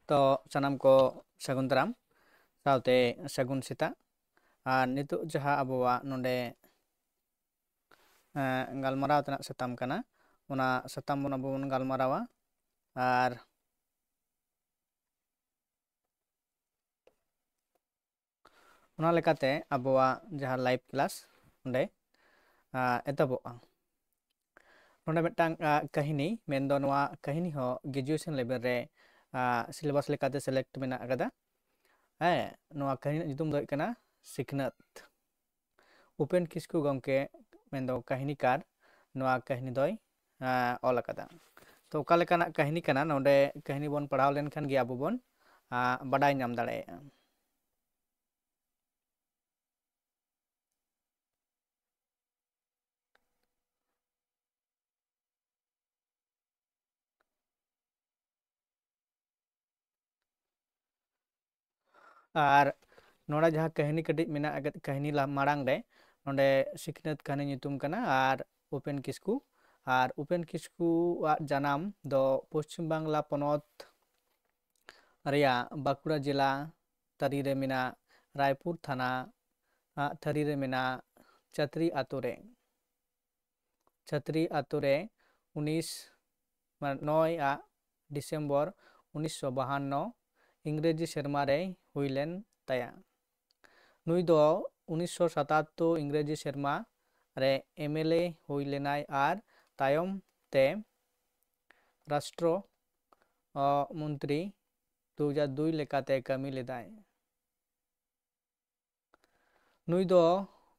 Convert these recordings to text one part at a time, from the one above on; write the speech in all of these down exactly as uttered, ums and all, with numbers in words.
ᱛᱚ ᱥᱟᱱᱟᱢ ᱠᱚ ᱥᱟᱹᱜᱩᱱ ᱫᱟᱨᱟᱢ ᱥᱟᱶᱛᱮ ᱥᱟᱹᱜᱩᱱ ᱥᱮᱛᱟᱜ᱾ ᱟᱨ ᱱᱤᱛᱚᱜ ᱡᱟᱦᱟᱸ ᱟᱵᱚᱣᱟᱜ ᱱᱚᱰᱮ, ᱮᱸ, ᱜᱟᱞᱢᱟᱨᱟᱣ ᱛᱮᱱᱟᱜ ᱥᱟᱛᱟᱢ ᱠᱟᱱᱟ, ᱚᱱᱟ ᱥᱟᱛᱟᱢ ᱵᱚᱱ ᱟᱵᱚ ᱵᱚᱱ ᱜᱟᱞᱢᱟᱨᱟᱣᱟ᱾ ᱟᱨ ᱚᱱᱟ ᱞᱮᱠᱟᱛᱮ ᱟᱵᱚᱣᱟᱜ ᱡᱟᱦᱟᱸ live class ᱚᱸᱰᱮ, ᱟᱸ, ᱮᱛᱚᱦᱚᱵᱚᱜᱼᱟ᱾ ᱱᱚᱰᱮ ᱢᱤᱫᱴᱟᱝ, ᱟᱸ, ᱠᱟᱹᱦᱱᱤ, ᱢᱮᱱᱫᱚ ᱱᱚᱣᱟ ᱠᱟᱹᱦᱱᱤ ᱦᱚᱸ graduation level ᱨᱮ, ᱟᱸ, syllabus ᱞᱮᱠᱟᱛᱮ select ᱢᱮᱱᱟᱜ ᱟᱠᱟᱫᱟ᱾ ᱦᱮᱸ, ᱱᱚᱣᱟ ᱠᱟᱹᱦᱱᱤ ᱨᱮᱱᱟᱜ ᱧᱩᱛᱩᱢ ᱫᱚ ᱦᱩᱭᱩᱜ ᱠᱟᱱᱟ ᱥᱤᱠᱷᱱᱟᱹᱛ᱾ ᱩᱯᱮᱱ ᱠᱤᱥᱠᱩ ᱜᱚᱢᱠᱮ, ᱢᱮᱱᱫᱚ ᱠᱟᱹᱦᱱᱤᱠᱟᱨ, ᱱᱚᱣᱟ ᱠᱟᱹᱦᱱᱤ ᱫᱚᱭ, ᱟᱸ, ᱚᱞ ᱟᱠᱟᱫᱟ᱾ ᱛᱚ ᱚᱠᱟ ᱞᱮᱠᱟᱱᱟᱜ ᱠᱟᱹᱦᱱᱤ ᱠᱟᱱᱟ, ᱱᱚᱰᱮ ᱠᱟᱹᱦᱱᱤ ᱵᱚᱱ ᱯᱟᱲᱦᱟᱣ ᱞᱮᱱᱠᱷᱟᱱ ᱜᱮ ᱟᱵᱚ ᱵᱚᱱ, ᱟᱸ, ᱵᱟᱰᱟᱭ ᱧᱟᱢ ᱫᱟᱲᱮᱭᱟᱜᱼᱟ᱾ ᱟᱨ ᱱᱚᱰᱮ ᱡᱟᱦᱟᱸ ᱠᱟᱹᱦᱱᱤ ᱠᱟᱹᱴᱤᱡ ᱢᱮᱱᱟᱜ ᱟᱠᱟᱫ, ᱠᱟᱹᱦᱱᱤ ᱞᱟ-, ᱢᱟᱲᱟᱝ ᱨᱮ ᱱᱚᱰᱮ ᱥᱤᱠᱷᱱᱟᱹᱛ ᱠᱟᱹᱦᱱᱤ ᱧᱩᱛᱩᱢ ᱠᱟᱱᱟ᱾ ᱟᱨ ᱩᱯᱮᱱ ᱠᱤᱥᱠᱩ, ᱟᱨ ᱩᱯᱮᱱ ᱠᱤᱥᱠᱩᱣᱟᱜ ᱡᱟᱱᱟᱢ ᱫᱚ ᱯᱚᱥᱪᱤᱢ ᱵᱟᱝᱞᱟ ᱯᱚᱱᱚᱛ ᱨᱮᱭᱟᱜ ᱵᱟᱸᱠᱩᱲᱟ ᱡᱮᱞᱟ ᱛᱟᱹᱨᱤ ᱨᱮ ᱢᱮᱱᱟᱜ ᱨᱟᱭᱯᱩᱨ ᱛᱷᱟᱱᱟ ᱟᱜ ᱛᱷᱟᱹᱨᱤ ᱨᱮ ᱢᱮᱱᱟᱜ ᱪᱟᱛᱨᱤ ᱟᱛᱳ ᱨᱮ᱾ ᱪᱷᱟᱛᱨᱤ ᱟᱛᱳ ᱨᱮ ᱩᱱᱤᱥ, ᱢᱟᱱᱮ ᱱᱚᱭ ᱟᱜ ᱰᱤᱥᱮᱢᱵᱚᱨ ᱩᱱᱤᱥᱥᱚ ᱵᱟᱦᱟᱱᱱᱚ ᱤᱝᱨᱮᱡᱤ ᱥᱮᱨᱢᱟ ᱨᱮᱭ ᱦᱩᱭ ᱞᱮᱱ ᱛᱟᱭᱟ᱾ ᱱᱩᱭ ᱫᱚ ᱩᱱᱤᱥᱥᱚ ᱥᱟᱛᱟᱛᱛᱳᱨ ᱤᱝᱨᱮᱡᱤ ᱥᱮᱨᱢᱟ ᱨᱮ ᱮᱢᱮᱞᱮ ᱦᱩᱭ ᱞᱮᱱᱟᱭ ᱟᱨ ᱛᱟᱭᱚᱢ ᱛᱮ ᱨᱟᱥᱴᱨᱚ, ᱚ, ᱢᱚᱱᱛᱨᱤ ᱫᱩ ᱦᱟᱡᱟᱨ ᱫᱩᱭ ᱞᱮᱠᱟᱛᱮ ᱠᱟᱹᱢᱤ ᱞᱮᱫᱟᱭ᱾ ᱱᱩᱭ ᱫᱚ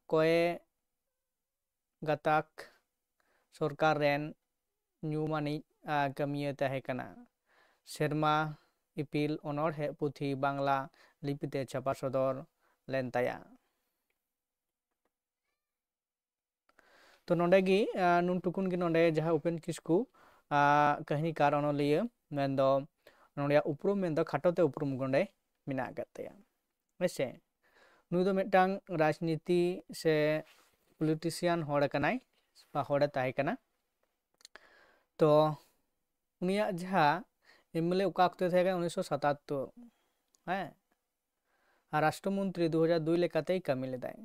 ᱠᱚᱭᱮ ᱜᱟᱛᱟᱠ ᱥᱚᱨᱠᱟᱨ ᱨᱮᱱ ᱧᱩᱢᱟᱱᱤᱡ, ᱟ, ᱠᱟᱹᱢᱤᱭᱟᱹ ᱛᱟᱦᱮᱸ ᱠᱟᱱᱟ᱾ ᱥᱮᱨᱢᱟ ᱤᱯᱤᱞ ᱚᱱᱚᱬᱦᱮ ᱯᱩᱛᱷᱤ ᱵᱟᱝᱞᱟ ᱞᱤᱯᱤᱛᱮ ᱪᱷᱟᱯᱟ ᱥᱚᱫᱚᱨ ᱞᱮᱱ ᱛᱟᱭᱟ᱾ ᱛᱚ ᱱᱚᱰᱮ ᱜᱮ, ᱟ, ᱱᱩᱱ ᱴᱩᱠᱩᱱ ᱜᱮ ᱱᱚᱰᱮ ᱡᱟᱦᱟᱸ ᱩᱯᱮᱱ ᱠᱤᱥᱠᱩ, ᱟ, ᱠᱟᱹᱦᱱᱤᱠᱟᱨ, ᱚᱱᱚᱞᱤᱭᱟᱹ ᱢᱮᱱᱫᱚ ᱱᱚᱰᱮᱭᱟᱜ ᱩᱯᱨᱩᱢ ᱢᱮᱱᱫᱚ ᱠᱷᱟᱴᱚ ᱛᱮ ᱩᱯᱨᱩᱢ ᱱᱚᱰᱮ ᱢᱮᱱᱟᱜ ᱟᱠᱟᱫ ᱛᱟᱭᱟ᱾ ᱦᱮᱸᱥᱮ? ᱱᱩᱭ ᱫᱚ ᱢᱤᱫᱴᱟᱝ ᱨᱟᱡᱽᱱᱤᱛᱤ ᱥᱮ politician ᱦᱚᱲ ᱠᱟᱱᱟᱭ, ᱵᱟ ᱦᱚᱲᱮ ᱛᱟᱦᱮᱸ ᱠᱟᱱᱟ᱾ ᱛᱚ ᱩᱱᱤᱭᱟᱜ ᱡᱟᱦᱟᱸ ᱮᱢᱮᱞᱮ ᱚᱠᱟ ᱚᱠᱛᱮ ᱛᱟᱦᱮᱸ ᱠᱟᱱᱟ? ᱩᱱᱤᱥᱥᱚ ᱥᱟᱛᱟᱛᱛᱳᱨ᱾ ᱦᱮᱸ, ᱟᱨ ᱨᱟᱥᱴᱨᱚᱢᱚᱱᱛᱨᱤ ᱫᱩ ᱦᱟᱡᱟᱨ ᱫᱩᱭ ᱞᱮᱠᱟᱛᱮᱭ ᱠᱟᱹᱢᱤ ᱞᱮᱫᱟᱭ᱾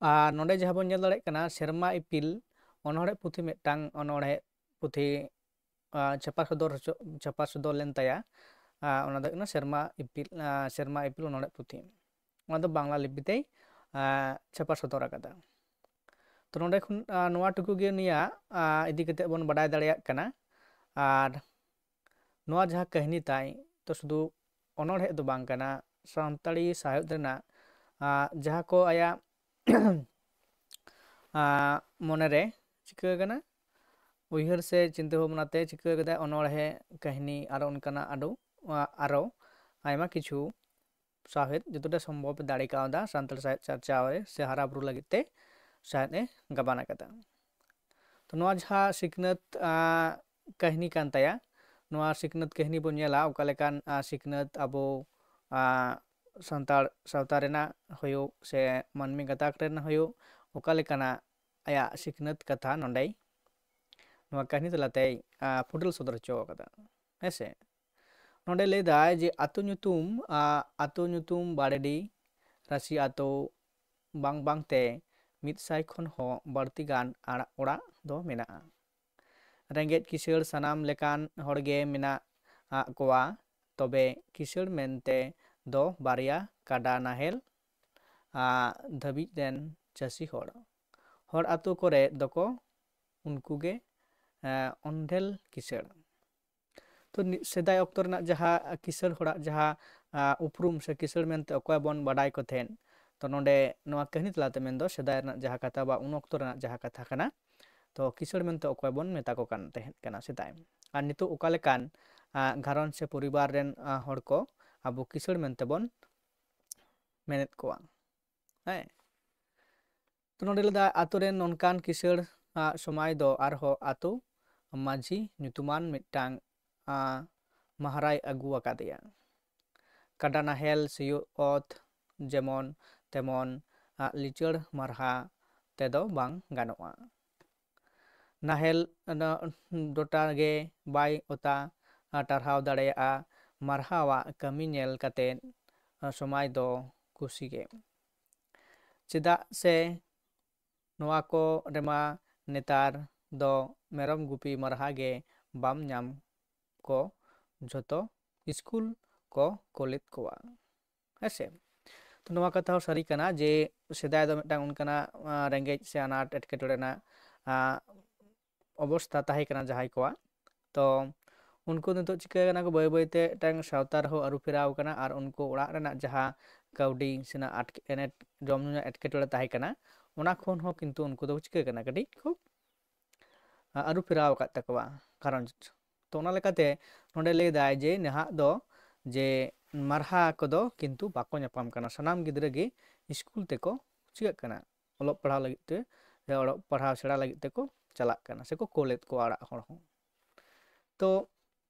ᱟᱨ ᱱᱚᱰᱮ ᱡᱟᱦᱟᱸ ᱵᱚᱱ ᱧᱮᱞ ᱫᱟᱲᱮᱭᱟᱜ ᱠᱟᱱᱟ, ᱥᱮᱨᱢᱟ ᱤᱯᱤᱞ ᱚᱱᱚᱬᱦᱮ ᱯᱩᱛᱷᱤ, ᱢᱤᱫᱴᱟᱝ ᱚᱱᱚᱬᱦᱮ ᱯᱩᱛᱷᱤ, ᱟᱸ, ᱪᱷᱟᱯᱟ ᱥᱚᱫᱚᱨ ᱦᱚᱪᱚ, ᱪᱷᱟᱯᱟ ᱥᱚᱫᱚᱨ ᱞᱮᱱ ᱛᱟᱭᱟ᱾ ᱟᱸ, ᱚᱱᱟ ᱫᱚ ᱦᱩᱭᱩᱜ ᱠᱟᱱᱟ ᱥᱮᱨᱢᱟ ᱤᱯᱤᱞ, ᱟᱸ, ᱥᱮᱨᱢᱟ ᱤᱯᱤᱞ ᱚᱱᱚᱬᱦᱮ ᱯᱩᱛᱷᱤ᱾ ᱚᱱᱟ ᱫᱚ ᱵᱟᱝᱞᱟ ᱞᱤᱯᱤ ᱛᱮᱭ, ᱟᱸ, ᱪᱷᱟᱯᱟ ᱥᱚᱫᱚᱨ ᱟᱠᱟᱫᱟ᱾ ᱛᱚ ᱱᱚᱰᱮ ᱠᱷᱚᱱ, ᱟᱸ, ᱱᱚᱣᱟ ᱴᱩᱠᱩ ᱜᱮ ᱱᱤᱭᱟᱹ, ᱟᱸ, ᱤᱫᱤ ᱠᱟᱛᱮ ᱵᱚᱱ ᱵᱟᱰᱟᱭ ᱫᱟᱲᱮᱭᱟᱜ ᱠᱟᱱᱟ᱾ ᱟᱨ ᱱᱚᱣᱟ ᱡᱟᱦᱟᱸ ᱠᱟᱹᱦᱱᱤ ᱛᱟᱭ, ᱛᱚ ᱥᱩᱫᱷᱩ ᱚᱱᱚᱬᱦᱮ ᱫᱚ ᱵᱟᱝ ᱠᱟᱱᱟ, ᱥᱟᱱᱛᱟᱲᱤ ᱥᱟᱶᱦᱮᱫ ᱨᱮᱱᱟᱜ, ᱟᱸ, ᱡᱟᱦᱟᱸ ᱠᱚ ᱟᱭᱟᱜ ᱟᱸ, ᱢᱚᱱᱮᱨᱮ ᱪᱤᱠᱟᱹ ᱠᱟᱱᱟ, ᱩᱭᱦᱟᱹᱨ ᱥᱮ ᱪᱤᱱᱛᱟᱹ ᱵᱷᱟᱵᱽᱱᱟ ᱛᱮ ᱪᱤᱠᱟᱹ ᱠᱟᱫᱟᱭ, ᱚᱱᱚᱬᱦᱮ, ᱠᱟᱹᱦᱱᱤ, ᱟᱨᱚ ᱚᱱᱠᱟᱱᱟᱜ ᱟᱹᱰᱩ-, ᱟ-, ᱟᱨᱚ ᱟᱭᱢᱟ ᱠᱤᱪᱷᱩ ᱥᱟᱶᱦᱮᱫ ᱡᱚᱛᱚᱴᱟ ᱥᱚᱢᱵᱷᱚᱵ ᱮ ᱫᱟᱲᱮ ᱠᱟᱣᱫᱟ ᱥᱟᱱᱛᱟᱲ ᱥᱟᱶᱦᱮᱫ ᱪᱟᱨᱪᱟᱣ ᱨᱮ ᱥᱮ ᱦᱟᱨᱟ ᱵᱩᱨᱩ ᱞᱟᱹᱜᱤᱫ ᱛᱮ ᱥᱟᱶᱦᱮᱫ ᱮ ᱜᱟᱵᱟᱱ ᱟᱠᱟᱫᱟ᱾ ᱛᱚ ᱱᱚᱣᱟ ᱡᱟᱦᱟᱸ ᱥᱤᱠᱷᱱᱟᱹᱛ, ᱟᱸ, ᱠᱟᱹᱦᱱᱤ ᱠᱟᱱ ᱛᱟᱭᱟ, ᱱᱚᱣᱟ ᱥᱤᱠᱷᱱᱟᱹᱛ ᱠᱟᱹᱦᱱᱤ ᱵᱚᱱ ᱧᱮᱞᱟ ᱚᱠᱟ ᱞᱮᱠᱟᱱ, ᱟᱸ, ᱥᱤᱠᱷᱱᱟᱹᱛ ᱟᱵᱚ, ᱟᱸ, ᱥᱟᱱᱛᱟᱲ ᱥᱟᱶᱛᱟ ᱨᱮᱱᱟᱜ ᱦᱩᱭᱩᱜ ᱥᱮ ᱢᱟᱹᱱᱢᱤ ᱜᱟᱛᱟᱠ ᱨᱮᱱ ᱦᱩᱭᱩᱜ, ᱚᱠᱟ ᱞᱮᱠᱟᱱᱟᱜ ᱟᱭᱟᱜ ᱥᱤᱠᱷᱱᱟᱹᱛ ᱠᱟᱛᱷᱟ ᱱᱚᱰᱮᱭ, ᱱᱚᱣᱟ ᱠᱟᱹᱦᱱᱤ ᱛᱟᱞᱟᱛᱮᱭ, ᱟᱸ, ᱯᱷᱩᱴᱮᱞ ᱥᱚᱫᱚᱨ ᱦᱚᱪᱚ ᱟᱠᱟᱫᱟ᱾ ᱦᱮᱸ ᱥᱮ? ᱱᱚᱰᱮ ᱞᱟᱹᱭᱫᱟᱭ ᱡᱮ ᱟᱛᱳ ᱧᱩᱛᱩᱢ, ᱟᱸ, ᱟᱛᱳ ᱧᱩᱛᱩᱢ ᱵᱟᱲᱮᱰᱤ, ᱨᱟᱹᱥᱤ ᱟᱛᱳ ᱵᱟᱝ ᱵᱟᱝᱛᱮ ᱢᱤᱫ ᱥᱟᱭ ᱠᱷᱚᱱ ᱦᱚᱸ ᱵᱟᱹᱲᱛᱤ ᱜᱟᱱ ᱟᱲᱟᱜ ᱚᱲᱟᱜ ᱫᱚ ᱢᱮᱱᱟᱜᱼᱟ᱾ ᱨᱮᱸᱜᱮᱡ ᱠᱤᱥᱟᱹᱬ ᱥᱟᱱᱟᱢ ᱞᱮᱠᱟᱱ ᱦᱚᱲᱜᱮ ᱢᱮᱱᱟᱜ ᱟᱜ ᱠᱚᱣᱟ, ᱛᱚᱵᱮ ᱠᱤᱥᱟᱹᱬ ᱢᱮᱱᱛᱮ ᱫᱚ ᱵᱟᱨᱭᱟ ᱠᱟᱰᱟ ᱱᱟᱦᱮᱞ, ᱟᱸ, ᱫᱷᱟᱹᱵᱤᱡ ᱨᱮᱱ ᱪᱟᱹᱥᱤ ᱦᱚᱲ᱾ ᱦᱚᱲ ᱟᱛᱳ ᱠᱚᱨᱮ ᱫᱚᱠᱚ ᱩᱱᱠᱩ ᱜᱮ, ᱮᱸ, ᱚᱱᱰᱷᱮᱞ ᱠᱤᱥᱟᱹᱬ᱾ ᱛᱚ ᱱᱤ-, ᱥᱮᱫᱟᱭ ᱚᱠᱛᱚ ᱨᱮᱱᱟᱜ ᱡᱟᱦᱟᱸ ᱠᱤᱥᱟᱹᱬ ᱦᱚᱲᱟᱜ ᱡᱟᱦᱟᱸ, ᱟᱸ, ᱩᱯᱨᱩᱢ ᱥᱮ ᱠᱤᱥᱟᱹᱬ ᱢᱮᱱᱛᱮ ᱚᱠᱚᱭ ᱵᱚᱱ ᱵᱟᱰᱟᱭ ᱠᱚ ᱛᱟᱦᱮᱸᱫ, ᱛᱚ ᱱᱚᱰᱮ ᱱᱚᱣᱟ ᱠᱟᱹᱦᱱᱤ ᱛᱟᱞᱟᱛᱮ ᱢᱮᱱᱫᱚ ᱥᱮᱫᱟᱭ ᱨᱮᱱᱟᱜ ᱡᱟᱦᱟᱸ ᱠᱟᱛᱷᱟ ᱵᱟ ᱩᱱ ᱚᱠᱛᱚ ᱨᱮᱱᱟᱜ ᱡᱟᱦᱟᱸ ᱠᱟᱛᱷᱟ ᱠᱟᱱᱟ, ᱛᱚ ᱠᱤᱥᱟᱹᱬ ᱢᱮᱱᱛᱮ ᱚᱠᱚᱭ ᱵᱚᱱ ᱢᱮᱛᱟ ᱠᱚ ᱠᱟᱱ ᱛᱟᱦᱮᱸᱫ ᱠᱟᱱᱟ ᱥᱮᱫᱟᱭ᱾ ᱟᱨ ᱱᱤᱛᱚᱜ ᱚᱠᱟ ᱞᱮᱠᱟᱱ, ᱟᱸ, ᱜᱷᱟᱨᱚᱸᱡᱽ ᱥᱮ ᱯᱚᱨᱤᱵᱟᱨ ᱨᱮᱱ, ᱟᱸ, ᱦᱚᱲ ᱠᱚ ᱟᱵᱚ ᱠᱤᱥᱟᱹᱬ ᱢᱮᱱᱛᱮ ᱵᱚᱱ ᱢᱮᱱᱮᱫ ᱠᱚᱣᱟ᱾ ᱦᱮᱸ᱾ ᱛᱚ ᱱᱚᱰᱮ ᱞᱟᱹᱭᱫᱟ, ᱟᱛᱳ ᱨᱮᱱ ᱱᱚᱝᱠᱟᱱ ᱠᱤᱥᱟᱹᱬ, ᱟᱸ, ᱥᱚᱢᱟᱭ ᱫᱚ ᱟᱨᱦᱚᱸ ᱟᱛᱳ ᱢᱟᱹᱡᱷᱤ ᱧᱩᱛᱩᱢᱟᱱ ᱢᱤᱫᱴᱟᱝ, ᱟᱸ, ᱢᱟᱦᱟᱨᱟᱭ ᱟᱹᱜᱩ ᱟᱠᱟᱫᱮᱭᱟ᱾ ᱠᱟᱰᱟ ᱱᱟᱦᱮᱞ ᱥᱤᱭᱳᱜ ᱚᱛ ᱡᱮᱢᱚᱱ ᱛᱮᱢᱚᱱ, ᱟᱸ, ᱞᱤᱪᱟᱹᱲ ᱢᱟᱨᱦᱟ ᱛᱮᱫᱚ ᱵᱟᱝ ᱜᱟᱱᱚᱜᱼᱟ᱾ ᱱᱟᱦᱮᱞ ᱰᱚᱴᱟ ᱜᱮ ᱵᱟᱭ ᱚᱛᱟ ᱴᱟᱨᱦᱟᱣ ᱫᱟᱲᱮᱭᱟᱜᱼᱟ᱾ ᱢᱟᱨᱦᱟᱣᱟᱜ ᱠᱟᱹᱢᱤ ᱧᱮᱞ ᱠᱟᱛᱮ ᱥᱚᱢᱟᱡᱽ ᱫᱚ ᱠᱩᱥᱤ ᱜᱮ᱾ ᱪᱮᱫᱟᱜ ᱥᱮ ᱱᱚᱣᱟ ᱠᱚ ᱨᱮᱢᱟ ᱱᱮᱛᱟᱨ ᱫᱚ ᱢᱮᱨᱚᱢ ᱜᱩᱯᱤ ᱢᱟᱨᱦᱟ ᱜᱮ ᱵᱟᱢ ᱧᱟᱢ ᱠᱚ, ᱡᱷᱚᱛᱚ ᱥᱠᱩᱞ ᱠᱚ ᱠᱳᱞᱮᱫ ᱠᱚᱣᱟ᱾ ᱦᱮᱸ ᱥᱮ? ᱛᱚ ᱱᱚᱣᱟ ᱠᱟᱛᱷᱟ ᱦᱚᱸ ᱥᱟᱹᱨᱤ ᱠᱟᱱᱟ ᱡᱮ ᱥᱮᱫᱟᱭ ᱫᱚ ᱢᱤᱫᱴᱟᱝ ᱚᱱᱠᱟᱱᱟᱜ ᱨᱮᱸᱜᱮᱡ ᱥᱮ ᱟᱱᱟᱴ ᱮᱴᱠᱮᱴᱚᱬᱮ ᱨᱮᱱᱟᱜ ᱚᱵᱚᱥᱛᱟ ᱛᱟᱦᱮᱸ ᱠᱟᱱᱟ ᱡᱟᱦᱟᱸᱭ ᱠᱚᱣᱟᱜ᱾ ᱛᱚ ᱩᱱᱠᱩ ᱱᱤᱛᱚᱜ ᱪᱤᱠᱟᱹ ᱠᱟᱱᱟ ᱠᱚ, ᱵᱟᱹᱭ ᱵᱟᱹᱭᱛᱮ ᱢᱤᱫᱴᱟᱝ ᱥᱟᱶᱛᱟ ᱨᱮᱦᱚᱸ ᱟᱹᱨᱩ ᱯᱷᱮᱨᱟᱣ ᱠᱟᱱᱟ ᱟᱨ ᱩᱱᱠᱩ ᱚᱲᱟᱜ ᱨᱮᱱᱟᱜ ᱡᱟᱦᱟᱸ ᱠᱟᱹᱣᱰᱤ ᱥᱮᱱᱟᱜ ᱟᱴ- ᱮᱱᱮᱴ ᱡᱚᱢ ᱧᱩ ᱨᱮᱱᱟᱜ ᱮᱴᱠᱮᱴᱚᱬᱮ ᱛᱟᱦᱮᱸ ᱠᱟᱱᱟ, ᱚᱱᱟ ᱠᱷᱚᱱ ᱦᱚᱸ ᱠᱤᱱᱛᱩ ᱩᱱᱠᱩ ᱫᱚ ᱪᱤᱠᱟᱹ ᱠᱟᱱᱟ, ᱠᱟᱹᱴᱤᱡ ᱠᱚ ᱟᱹᱨᱩ ᱯᱷᱮᱨᱟᱣ ᱟᱠᱟᱫ ᱛᱟᱠᱚᱣᱟ ᱜᱷᱟᱨᱚᱸᱡᱽ᱾ ᱛᱚ ᱚᱱᱟ ᱞᱮᱠᱟᱛᱮ ᱱᱚᱰᱮ ᱞᱟᱹᱭ ᱫᱟᱭ ᱡᱮ ᱱᱟᱦᱟᱜ ᱫᱚ ᱡᱮ ᱢᱟᱨᱦᱟ ᱠᱚᱫᱚ ᱠᱤᱱᱛᱩ ᱵᱟᱠᱚ ᱧᱟᱯᱟᱢ ᱠᱟᱱᱟ, ᱥᱟᱱᱟᱢ ᱜᱤᱫᱽᱨᱟᱹ ᱜᱮ ᱥᱠᱩᱞ ᱛᱮᱠᱚ ᱪᱤᱠᱟᱹᱜ ᱠᱟᱱᱟ, ᱚᱞᱚᱜ ᱯᱟᱲᱦᱟᱣ ᱞᱟᱹᱜᱤᱫ ᱛᱮ ᱥᱮ ᱚᱞᱚᱜ ᱯᱟᱲᱦᱟᱣ ᱥᱮᱬᱟ ᱞᱟᱹᱜᱤᱫ ᱛᱮᱠᱚ ᱪᱟᱞᱟᱜ ᱠᱟᱱᱟ ᱥᱮᱠᱚ ᱠᱳᱞᱮᱫ ᱠᱚᱣᱟ ᱚᱲᱟᱜ ᱦᱚᱲ ᱦᱚᱸ᱾ ᱛᱚ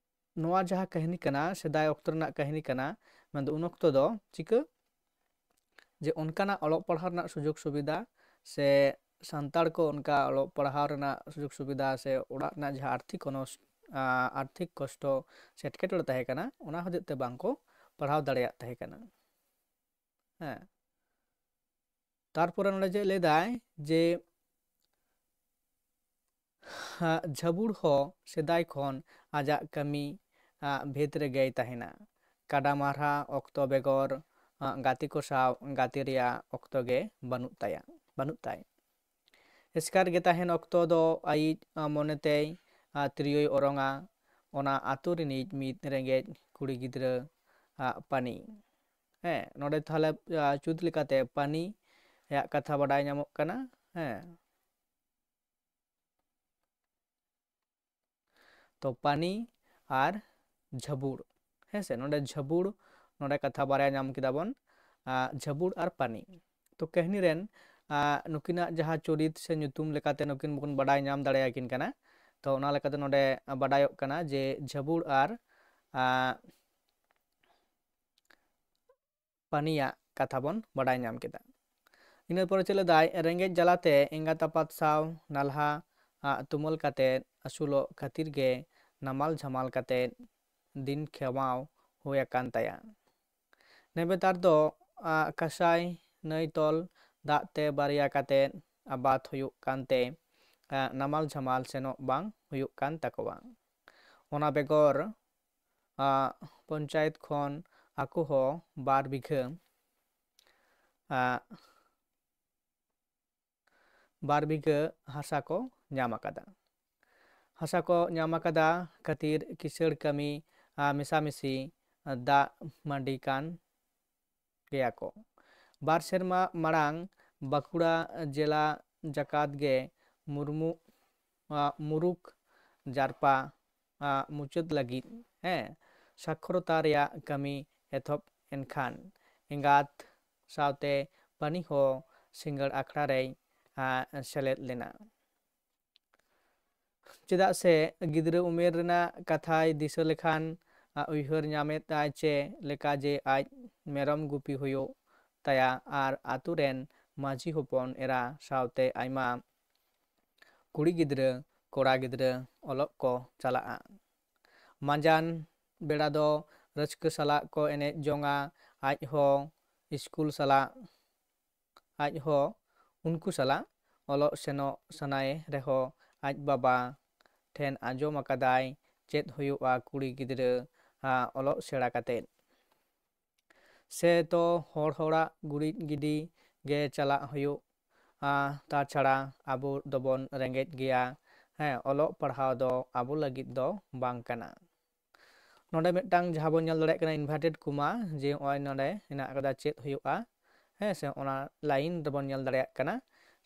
ᱱᱚᱣᱟ ᱡᱟᱦᱟᱸ ᱠᱟᱹᱦᱱᱤ ᱠᱟᱱᱟ, ᱥᱮᱫᱟᱭ ᱚᱠᱛᱚ ᱨᱮᱱᱟᱜ ᱠᱟᱹᱦᱱᱤ ᱠᱟᱱᱟ, ᱢᱮᱱᱫᱚ ᱩᱱ ᱚᱠᱛᱚ ᱫᱚ ᱪᱤᱠᱟᱹ ᱡᱮ ᱚᱱᱠᱟᱱᱟᱜ ᱚᱞᱚᱜ ᱯᱟᱲᱦᱟᱣ ᱨᱮᱱᱟᱜ ᱥᱩᱡᱳᱜᱽ ᱥᱩᱵᱤᱫᱷᱟ ᱥᱮ ᱥᱟᱱᱛᱟᱲ ᱠᱚ ᱚᱱᱠᱟ ᱚᱞᱚᱜ ᱯᱟᱲᱦᱟᱣ ᱨᱮᱱᱟᱜ ᱥᱩᱡᱳᱜᱽ ᱥᱩᱵᱤᱫᱷᱟ ᱥᱮ ᱚᱲᱟᱜ ᱨᱮᱱᱟᱜ ᱡᱟᱦᱟᱸ ᱟᱨᱛᱷᱤᱠ ᱚᱱᱚᱥ-, ᱟ, ᱟᱨᱛᱷᱤᱠ ᱠᱚᱥᱴᱚ ᱥᱮ ᱮᱴᱠᱮᱴᱚᱬᱮ ᱛᱟᱦᱮᱸ ᱠᱟᱱᱟ, ᱚᱱᱟ ᱦᱚᱛᱮᱡ ᱛᱮ ᱵᱟᱝ ᱠᱚ ᱯᱟᱲᱦᱟᱣ ᱫᱟᱲᱮᱭᱟᱜ ᱛᱟᱦᱮᱸ ᱠᱟᱱᱟ᱾ ᱦᱮᱸ, ᱛᱟᱨᱯᱚᱨᱮ ᱱᱚᱰᱮ ᱪᱮᱫ ᱞᱟᱹᱭ ᱫᱟᱭ ᱡᱮ ᱡᱷᱟᱹᱵᱩᱲ ᱦᱚᱸ ᱥᱮᱫᱟᱭ ᱠᱷᱚᱱ ᱟᱡᱟᱜ ᱠᱟᱹᱢᱤ ᱵᱷᱮᱫ ᱨᱮᱜᱮᱭ ᱛᱟᱦᱮᱱᱟ᱾ ᱠᱟᱰᱟ ᱢᱟᱨᱦᱟ ᱚᱠᱛᱚ ᱵᱮᱜᱚᱨ ᱜᱟᱛᱮ ᱠᱚ ᱥᱟᱶ ᱜᱟᱛᱮ ᱨᱮᱭᱟᱜ ᱚᱠᱛᱚ ᱜᱮ ᱵᱟᱹᱱᱩᱜ ᱛᱟᱭᱟ, ᱵᱟᱹᱱᱩᱜ ᱛᱟᱭ᱾ ᱮᱥᱠᱟᱨ ᱜᱮ ᱛᱟᱦᱮᱱ ᱚᱠᱛᱚ ᱫᱚ ᱟᱭᱤᱡ ᱢᱚᱱᱮᱛᱮᱭ ᱛᱤᱨᱭᱳᱭ ᱚᱨᱚᱝᱟ᱾ ᱚᱱᱟ ᱟᱛᱳ ᱨᱤᱱᱤᱡ ᱢᱤᱫ ᱨᱮᱸᱜᱮᱡ ᱠᱩᱲᱤ ᱜᱤᱫᱽᱨᱟᱹ ᱯᱟᱱᱤ᱾ ᱦᱮᱸ, ᱱᱚᱰᱮ ᱛᱟᱦᱚᱞᱮ ᱪᱩᱛ ᱞᱮᱠᱟᱛᱮ ᱯᱟᱱᱤ ᱭᱟᱜ ᱠᱟᱛᱷᱟ ᱵᱟᱰᱟᱭ ᱧᱟᱢᱚᱜ ᱠᱟᱱᱟ᱾ ᱦᱮᱸ, ᱛᱚ ᱯᱟᱱᱤ ᱟᱨ ᱡᱷᱟᱹᱵᱩᱲ, ᱦᱮᱸ ᱥᱮ, ᱱᱚᱰᱮ ᱡᱷᱟᱹᱵᱩᱲ, ᱱᱚᱰᱮ ᱠᱟᱛᱷᱟ ᱵᱟᱨᱭᱟ ᱧᱟᱢ ᱠᱮᱫᱟ ᱵᱚᱱ, ᱡᱷᱟᱹᱵᱩᱲ ᱟᱨ ᱯᱟᱱᱤ᱾ ᱛᱚ ᱠᱟᱹᱦᱱᱤ ᱨᱮᱱ ᱱᱩᱠᱤᱱᱟᱜ ᱡᱟᱦᱟᱸ ᱪᱚᱨᱤᱛ ᱥᱮ ᱧᱩᱛᱩᱢ ᱞᱮᱠᱟᱛᱮ ᱱᱩᱠᱤᱱ ᱵᱚᱱ ᱵᱟᱰᱟᱭ ᱧᱟᱢ ᱫᱟᱲᱮᱭᱟᱠᱤᱱ ᱠᱟᱱᱟ᱾ ᱛᱚ ᱚᱱᱟ ᱞᱮᱠᱟᱛᱮ ᱱᱚᱰᱮ ᱵᱟᱰᱟᱭᱚᱜ ᱠᱟᱱᱟ ᱡᱮ ᱡᱷᱟᱹᱵᱩᱲ ᱟᱨ ᱯᱟᱱᱤᱭᱟᱜ ᱠᱟᱛᱷᱟ ᱵᱚᱱ ᱵᱟᱰᱟᱭ ᱧᱟᱢ ᱠᱮᱫᱟ᱾ ᱤᱱᱟᱹ ᱯᱚᱨᱮ ᱪᱮᱫ ᱞᱮᱫᱟᱭ, ᱨᱮᱸᱜᱮᱡ ᱡᱟᱞᱟᱛᱮ ᱮᱸᱜᱟᱛ ᱟᱯᱟᱛ ᱥᱟᱶ ᱱᱟᱞᱦᱟ ᱟᱜ ᱛᱩᱢᱟᱹᱞ ᱠᱟᱛᱮ ᱟᱹᱥᱩᱞᱚᱜ ᱠᱷᱟᱹᱛᱤᱨ ᱜᱮ ᱱᱟᱢᱟᱞ ᱡᱷᱟᱢᱟᱞ ᱠᱟᱛᱮ ᱫᱤᱱ ᱠᱷᱮᱢᱟᱣ ᱦᱩᱭ ᱟᱠᱟᱱ ᱛᱟᱭᱟ᱾ ᱱᱮᱵᱮᱛᱟᱨ ᱫᱚ ᱟᱜ ᱠᱟᱸᱥᱟᱭ ᱱᱟᱹᱭ ᱛᱚᱞ ᱫᱟᱜ ᱛᱮ ᱵᱟᱨᱭᱟ ᱠᱟᱛᱮ ᱟᱵᱟᱫ ᱦᱩᱭᱩᱜ ᱠᱟᱱᱛᱮ ᱟᱜ ᱱᱟᱢᱟᱞ ᱡᱷᱟᱢᱟᱞ ᱥᱮᱱᱚᱜ ᱵᱟᱝ ᱦᱩᱭᱩᱜ ᱠᱟᱱ ᱛᱟᱠᱚᱣᱟ᱾ ᱚᱱᱟ ᱵᱮᱜᱚᱨ ᱟᱜ ᱯᱚᱧᱪᱟᱭᱮᱛ ᱠᱷᱚᱱ ᱟᱠᱚ ᱦᱚᱸ ᱵᱟᱨ ᱵᱤᱜᱷᱟᱹ ᱟᱜ ᱵᱟᱨ ᱵᱤᱜᱷᱟᱹ ᱦᱟᱥᱟ ᱠᱚ ᱧᱟᱢ ᱟᱠᱟᱫᱟ᱾ ᱦᱟᱥᱟ ᱠᱚ ᱧᱟᱢ ᱟᱠᱟᱫᱟ ᱠᱷᱟᱹᱛᱤᱨ ᱠᱤᱥᱟᱹᱬ ᱠᱟᱹᱢᱤ ᱟᱨ ᱢᱮᱥᱟᱢᱤᱥᱤ ᱫᱟᱜ ᱢᱟᱹᱰᱤ ᱠᱟᱱ ᱜᱮᱭᱟ ᱠᱚ᱾ ᱵᱟᱨ ᱥᱮᱨᱢᱟ ᱢᱟᱲᱟᱝ ᱵᱟᱸᱠᱩᱲᱟ ᱡᱮᱞᱟ ᱡᱟᱠᱟᱛ ᱜᱮ ᱢᱩᱨᱢᱩ ᱟᱜ ᱢᱩᱨᱩᱠ ᱡᱟᱨᱯᱟ ᱟᱜ ᱢᱩᱪᱟᱹᱫ ᱞᱟᱹᱜᱤᱫ, ᱦᱮᱸ, ᱥᱟᱠᱷᱨᱚᱛᱟ ᱨᱮᱭᱟᱜ ᱠᱟᱹᱢᱤ ᱮᱛᱚᱦᱚᱵ ᱮᱱᱠᱷᱟᱱ ᱮᱸᱜᱟᱛ ᱥᱟᱶᱛᱮ ᱯᱟᱹᱱᱤ ᱦᱚᱸ ᱥᱤᱸᱜᱟᱹᱲ ᱟᱠᱷᱲᱟ ᱨᱮᱭ ᱟᱜ ᱥᱮᱞᱮᱫ ᱞᱮᱱᱟ᱾ ᱪᱮᱫᱟᱜ ᱥᱮ ᱜᱤᱫᱽᱨᱟᱹ ᱩᱢᱮᱨ ᱨᱮᱱᱟᱜ ᱠᱟᱛᱷᱟᱭ ᱫᱤᱥᱟᱹ ᱞᱮᱠᱷᱟᱱ ᱟᱜ ᱩᱭᱦᱟᱹᱨ ᱧᱟᱢᱮᱫ ᱟᱭ ᱪᱮ ᱞᱮᱠᱟ ᱡᱮ ᱟᱡ ᱢᱮᱨᱚᱢ ᱜᱩᱯᱤ ᱦᱩᱭᱩᱜ ᱛᱟᱭᱟ ᱟᱨ ᱟᱛᱳ ᱨᱮᱱ ᱢᱟᱹᱡᱷᱤ ᱦᱚᱯᱚᱱ ᱮᱨᱟ ᱥᱟᱶᱛᱮ ᱟᱭᱢᱟ ᱠᱩᱲᱤ ᱜᱤᱫᱽᱨᱟᱹ ᱠᱚᱲᱟ ᱜᱤᱫᱽᱨᱟᱹ ᱚᱞᱚᱜ ᱠᱚ ᱪᱟᱞᱟᱜᱼᱟ᱾ ᱢᱟᱸᱡᱟᱱ ᱵᱮᱲᱟ ᱫᱚ ᱨᱟᱹᱥᱠᱟᱹ ᱥᱟᱞᱟᱜ ᱠᱚ ᱮᱱᱮᱡ ᱡᱚᱝᱟ᱾ ᱟᱡ ᱦᱚᱸ ᱥᱠᱩᱞ ᱥᱟᱞᱟᱜ ᱟᱡ ᱦᱚᱸ ᱩᱱᱠᱩ ᱥᱟᱞᱟᱜ ᱚᱞᱚᱜ ᱥᱮᱱᱚᱜ ᱥᱟᱱᱟᱭᱮ ᱨᱮᱦᱚᱸ ᱟᱡ ᱵᱟᱵᱟ ᱴᱷᱮᱱ ᱟᱸᱡᱚᱢ ᱟᱠᱟᱫᱟᱭ ᱪᱮᱫ ᱦᱩᱭᱩᱜᱼᱟ ᱠᱩᱲᱤ ᱜᱤᱫᱽᱨᱟᱹ ᱟᱜ ᱚᱞᱚᱜ ᱥᱮᱬᱟ ᱠᱟᱛᱮᱫ᱾ ᱥᱮ ᱛᱚ ᱦᱚᱲ ᱦᱚᱲᱟᱜ ᱜᱩᱨᱤᱡ ᱜᱤᱰᱤ ᱜᱮ ᱪᱟᱞᱟᱜ ᱦᱩᱭᱩᱜᱼᱟ, ᱛᱟᱪᱷᱟᱲᱟ ᱟᱵᱚ ᱫᱚᱵᱚᱱ ᱨᱮᱸᱜᱮᱡ ᱜᱮᱭᱟ᱾ ᱦᱮᱸ, ᱚᱞᱚᱜ ᱯᱟᱲᱦᱟᱣ ᱫᱚ ᱟᱵᱚ ᱞᱟᱹᱜᱤᱫ ᱫᱚ ᱵᱟᱝ ᱠᱟᱱᱟ᱾ ᱱᱚᱰᱮ ᱢᱤᱫᱴᱟᱝ ᱡᱟᱦᱟᱸ ᱵᱚᱱ ᱧᱮᱞ ᱫᱟᱲᱮᱭᱟᱜ ᱠᱟᱱᱟ inverted comma, ᱡᱮ ᱱᱚᱜᱼᱚᱭ ᱱᱚᱰᱮ ᱦᱮᱱᱟᱜ ᱟᱠᱟᱫᱟ ᱪᱮᱫ ᱦᱩᱭᱩᱜᱼᱟ, ᱦᱮᱸ ᱥᱮ, ᱚᱱᱟ line ᱨᱮᱵᱚᱱ ᱧᱮᱞ ᱫᱟᱲᱮᱭᱟᱜ ᱠᱟᱱᱟ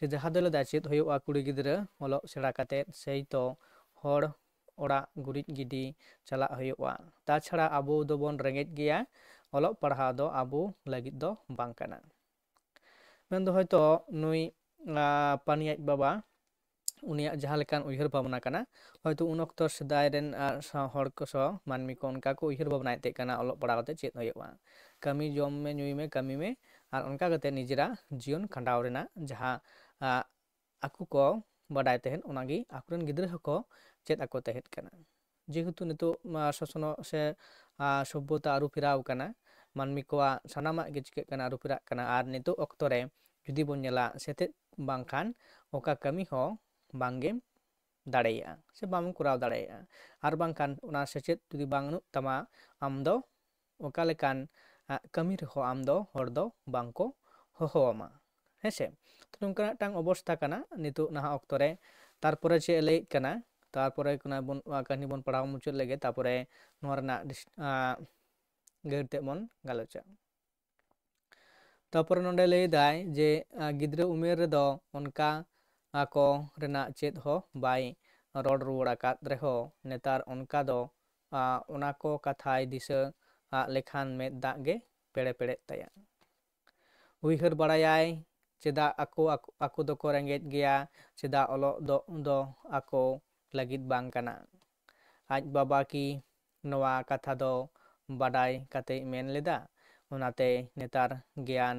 ᱡᱮ ᱡᱟᱦᱟᱸ ᱫᱚ ᱞᱟᱹᱭᱫᱟ ᱪᱮᱫ ᱦᱩᱭᱩᱜᱼᱟ ᱠᱩᱲᱤ ᱜᱤᱫᱽᱨᱟᱹ ᱚᱞᱚᱜ ᱥᱮᱬᱟ ᱠᱟᱛᱮᱫ, ᱥᱮᱭ ᱛᱚ ᱦᱚᱲ ᱚᱲᱟᱜ ᱜᱩᱨᱤᱡ ᱜᱤᱰᱤ ᱪᱟᱞᱟᱜ ᱦᱩᱭᱩᱜᱼᱟ᱾ ᱛᱟᱪᱷᱟᱲᱟ ᱟᱵᱚ ᱫᱚᱵᱚᱱ ᱨᱮᱸᱜᱮᱡ ᱜᱮᱭᱟ, ᱚᱞᱚᱜ ᱯᱟᱲᱦᱟᱣ ᱫᱚ ᱟᱵᱚ ᱞᱟᱹᱜᱤᱫ ᱫᱚ ᱵᱟᱝ ᱠᱟᱱᱟ᱾ ᱢᱮᱱᱫᱚ ᱦᱚᱭᱛᱚ ᱱᱩᱭ ᱟᱜ ᱯᱟᱹᱱᱤ ᱟᱡ ᱵᱟᱵᱟ ᱩᱱᱤᱭᱟᱜ ᱡᱟᱦᱟᱸ ᱞᱮᱠᱟᱱ ᱩᱭᱦᱟᱹᱨ ᱵᱷᱟᱵᱽᱱᱟ ᱠᱟᱱᱟ, ᱦᱚᱭᱛᱚ ᱩᱱ ᱚᱠᱛᱚ ᱥᱮᱫᱟᱭ ᱨᱮᱱ ᱟᱜ ᱥᱟᱶ ᱦᱚᱲ ᱠᱚ ᱥᱟᱶ ᱢᱟᱹᱱᱢᱤ ᱠᱚ ᱚᱱᱠᱟ ᱠᱚ ᱩᱭᱦᱟᱹᱨ ᱵᱷᱟᱵᱽᱱᱟᱭᱮᱫ ᱛᱟᱦᱮᱸ ᱠᱟᱱᱟ ᱚᱞᱚᱜ ᱯᱟᱲᱦᱟᱣ ᱠᱟᱛᱮ ᱪᱮᱫ ᱦᱩᱭᱩᱜᱼᱟ, ᱠᱟᱹᱢᱤ ᱡᱚᱢ ᱢᱮ ᱧᱩᱭ ᱢᱮ ᱠᱟᱹᱢᱤ ᱢᱮ, ᱟᱨ ᱚᱱᱠᱟ ᱠᱟᱛᱮ ᱱᱤᱡᱮᱨᱟᱜ ᱡᱤᱭᱚᱱ ᱠᱷᱟᱸᱰᱟᱣ ᱨᱮᱱᱟᱜ ᱡᱟᱦᱟᱸ ᱟᱜ ᱟᱠᱚ ᱠᱚ ᱵᱟᱰᱟᱭ ᱛᱟᱦᱮᱸᱫ, ᱚᱱᱟᱜᱮ ᱟᱠᱚᱨᱮᱱ ᱜᱤᱫᱽᱨᱟᱹ ᱦᱚᱸᱠᱚ ᱪᱮᱫ ᱟᱠᱚ ᱛᱟᱦᱮᱸᱫ ᱠᱟᱱᱟ᱾ ᱡᱮᱦᱮᱛᱩ ᱱᱤᱛᱚᱜ ᱢᱟ ᱥᱚᱥᱱᱚᱜ ᱥᱮ, ᱟ, ᱥᱚᱵᱽᱵᱷᱚᱛᱟ ᱟᱹᱨᱩ ᱯᱷᱮᱨᱟᱣ ᱠᱟᱱᱟ, ᱢᱟᱹᱱᱢᱤ ᱠᱚᱣᱟᱜ ᱥᱟᱱᱟᱢᱟᱜ ᱜᱮ ᱪᱤᱠᱟᱹᱜ ᱠᱟᱱᱟ, ᱟᱹᱨᱩ ᱯᱷᱮᱨᱟᱜ ᱠᱟᱱᱟ᱾ ᱟᱨ ᱱᱤᱛᱚᱜ ᱚᱠᱛᱚ ᱨᱮ ᱡᱩᱫᱤ ᱵᱚᱱ ᱧᱮᱞᱟ, ᱥᱮᱪᱮᱫ ᱵᱟᱝᱠᱷᱟᱱ ᱚᱠᱟ ᱠᱟᱹᱢᱤ ᱦᱚᱸ ᱵᱟᱝᱜᱮᱢ ᱫᱟᱲᱮᱭᱟᱜᱼᱟ ᱥᱮ ᱵᱟᱢ ᱠᱚᱨᱟᱣ ᱫᱟᱲᱮᱭᱟᱜᱼᱟ᱾ ᱟᱨ ᱵᱟᱝᱠᱷᱟᱱ ᱚᱱᱟ ᱥᱮᱪᱮᱫ ᱡᱩᱫᱤ ᱵᱟᱹᱱᱩᱜ ᱛᱟᱢᱟ, ᱟᱢ ᱫᱚ ᱚᱠᱟ ᱞᱮᱠᱟᱱ, ᱟ, ᱠᱟᱹᱢᱤ ᱨᱮᱦᱚᱸ ᱟᱢ ᱫᱚ ᱦᱚᱲ ᱫᱚ ᱵᱟᱝ ᱠᱚ ᱦᱚᱦᱚ ᱟᱢᱟ, ᱦᱮᱸ ᱥᱮ? ᱛᱚ, ᱱᱚᱝᱠᱟᱱᱟᱜ ᱢᱤᱫᱴᱟᱝ ᱚᱵᱚᱥᱛᱷᱟ ᱠᱟᱱᱟ ᱱᱤᱛᱚᱜ ᱱᱟᱦᱟᱜ ᱚᱠᱛᱚ ᱨᱮ᱾ ᱛᱟᱨᱯᱚᱨᱮ ᱪᱮᱫ ᱮ ᱞᱟᱹᱭᱮᱫ ᱠᱟᱱᱟ, ᱛᱟᱨᱯᱚᱨᱮ ᱠᱟᱱᱟ ᱵᱚᱱ, ᱟ, ᱠᱟᱹᱦᱱᱤ ᱵᱚᱱ ᱯᱟᱲᱦᱟᱣ ᱢᱩᱪᱟᱹᱫ ᱞᱮᱜᱮ, ᱛᱟᱨᱯᱚᱨᱮ ᱱᱚᱣᱟ ᱨᱮᱱᱟᱜ ᱰᱤᱥ-, ᱟ, ᱜᱟᱹᱲ ᱛᱮ ᱵᱚᱱ ᱜᱟᱞᱚᱪᱟ᱾ ᱛᱟᱨᱯᱚᱨᱮ ᱱᱚᱰᱮ ᱞᱟᱹᱭ ᱫᱟᱭ ᱡᱮ, ᱟ, ᱜᱤᱫᱽᱨᱟᱹ ᱩᱢᱮᱨ ᱨᱮᱫᱚ ᱚᱱᱠᱟ ᱟᱠᱚ ᱨᱮᱱᱟᱜ ᱪᱮᱫ ᱦᱚᱸ ᱵᱟᱭ ᱨᱚᱲ ᱨᱩᱣᱟᱹᱲ ᱟᱠᱟᱫ ᱨᱮᱦᱚᱸ, ᱱᱮᱛᱟᱨ ᱚᱱᱠᱟ ᱫᱚ, ᱟ, ᱚᱱᱟ ᱠᱚ ᱠᱟᱛᱷᱟᱭ ᱫᱤᱥᱟᱹ ᱟᱜ ᱞᱮᱠᱷᱟᱱ ᱢᱮᱫ ᱫᱟᱜ ᱜᱮ ᱯᱮᱲᱮ ᱯᱮᱲᱮᱜ ᱛᱟᱭᱟ᱾ ᱩᱭᱦᱟᱹᱨ ᱵᱟᱲᱟᱭᱟᱭ, ᱪᱮᱫᱟᱜ ᱟᱠᱚ, ᱟᱠᱚ, ᱟᱠᱚ ᱫᱚᱠᱚ ᱨᱮᱸᱜᱮᱡ ᱜᱮᱭᱟ, ᱪᱮᱫᱟᱜ ᱚᱞᱚᱜ ᱫᱚ, ᱫᱚ ᱟᱠᱚ ᱞᱟᱹᱜᱤᱫ ᱵᱟᱝ ᱠᱟᱱᱟ? ᱟᱡ ᱵᱟᱵᱟ ᱠᱤ ᱱᱚᱣᱟ ᱠᱟᱛᱷᱟ ᱫᱚ ᱵᱟᱰᱟᱭ ᱠᱟᱛᱮᱭ ᱢᱮᱱ ᱞᱮᱫᱟ? ᱚᱱᱟᱛᱮ ᱱᱮᱛᱟᱨ ᱜᱮᱭᱟᱱ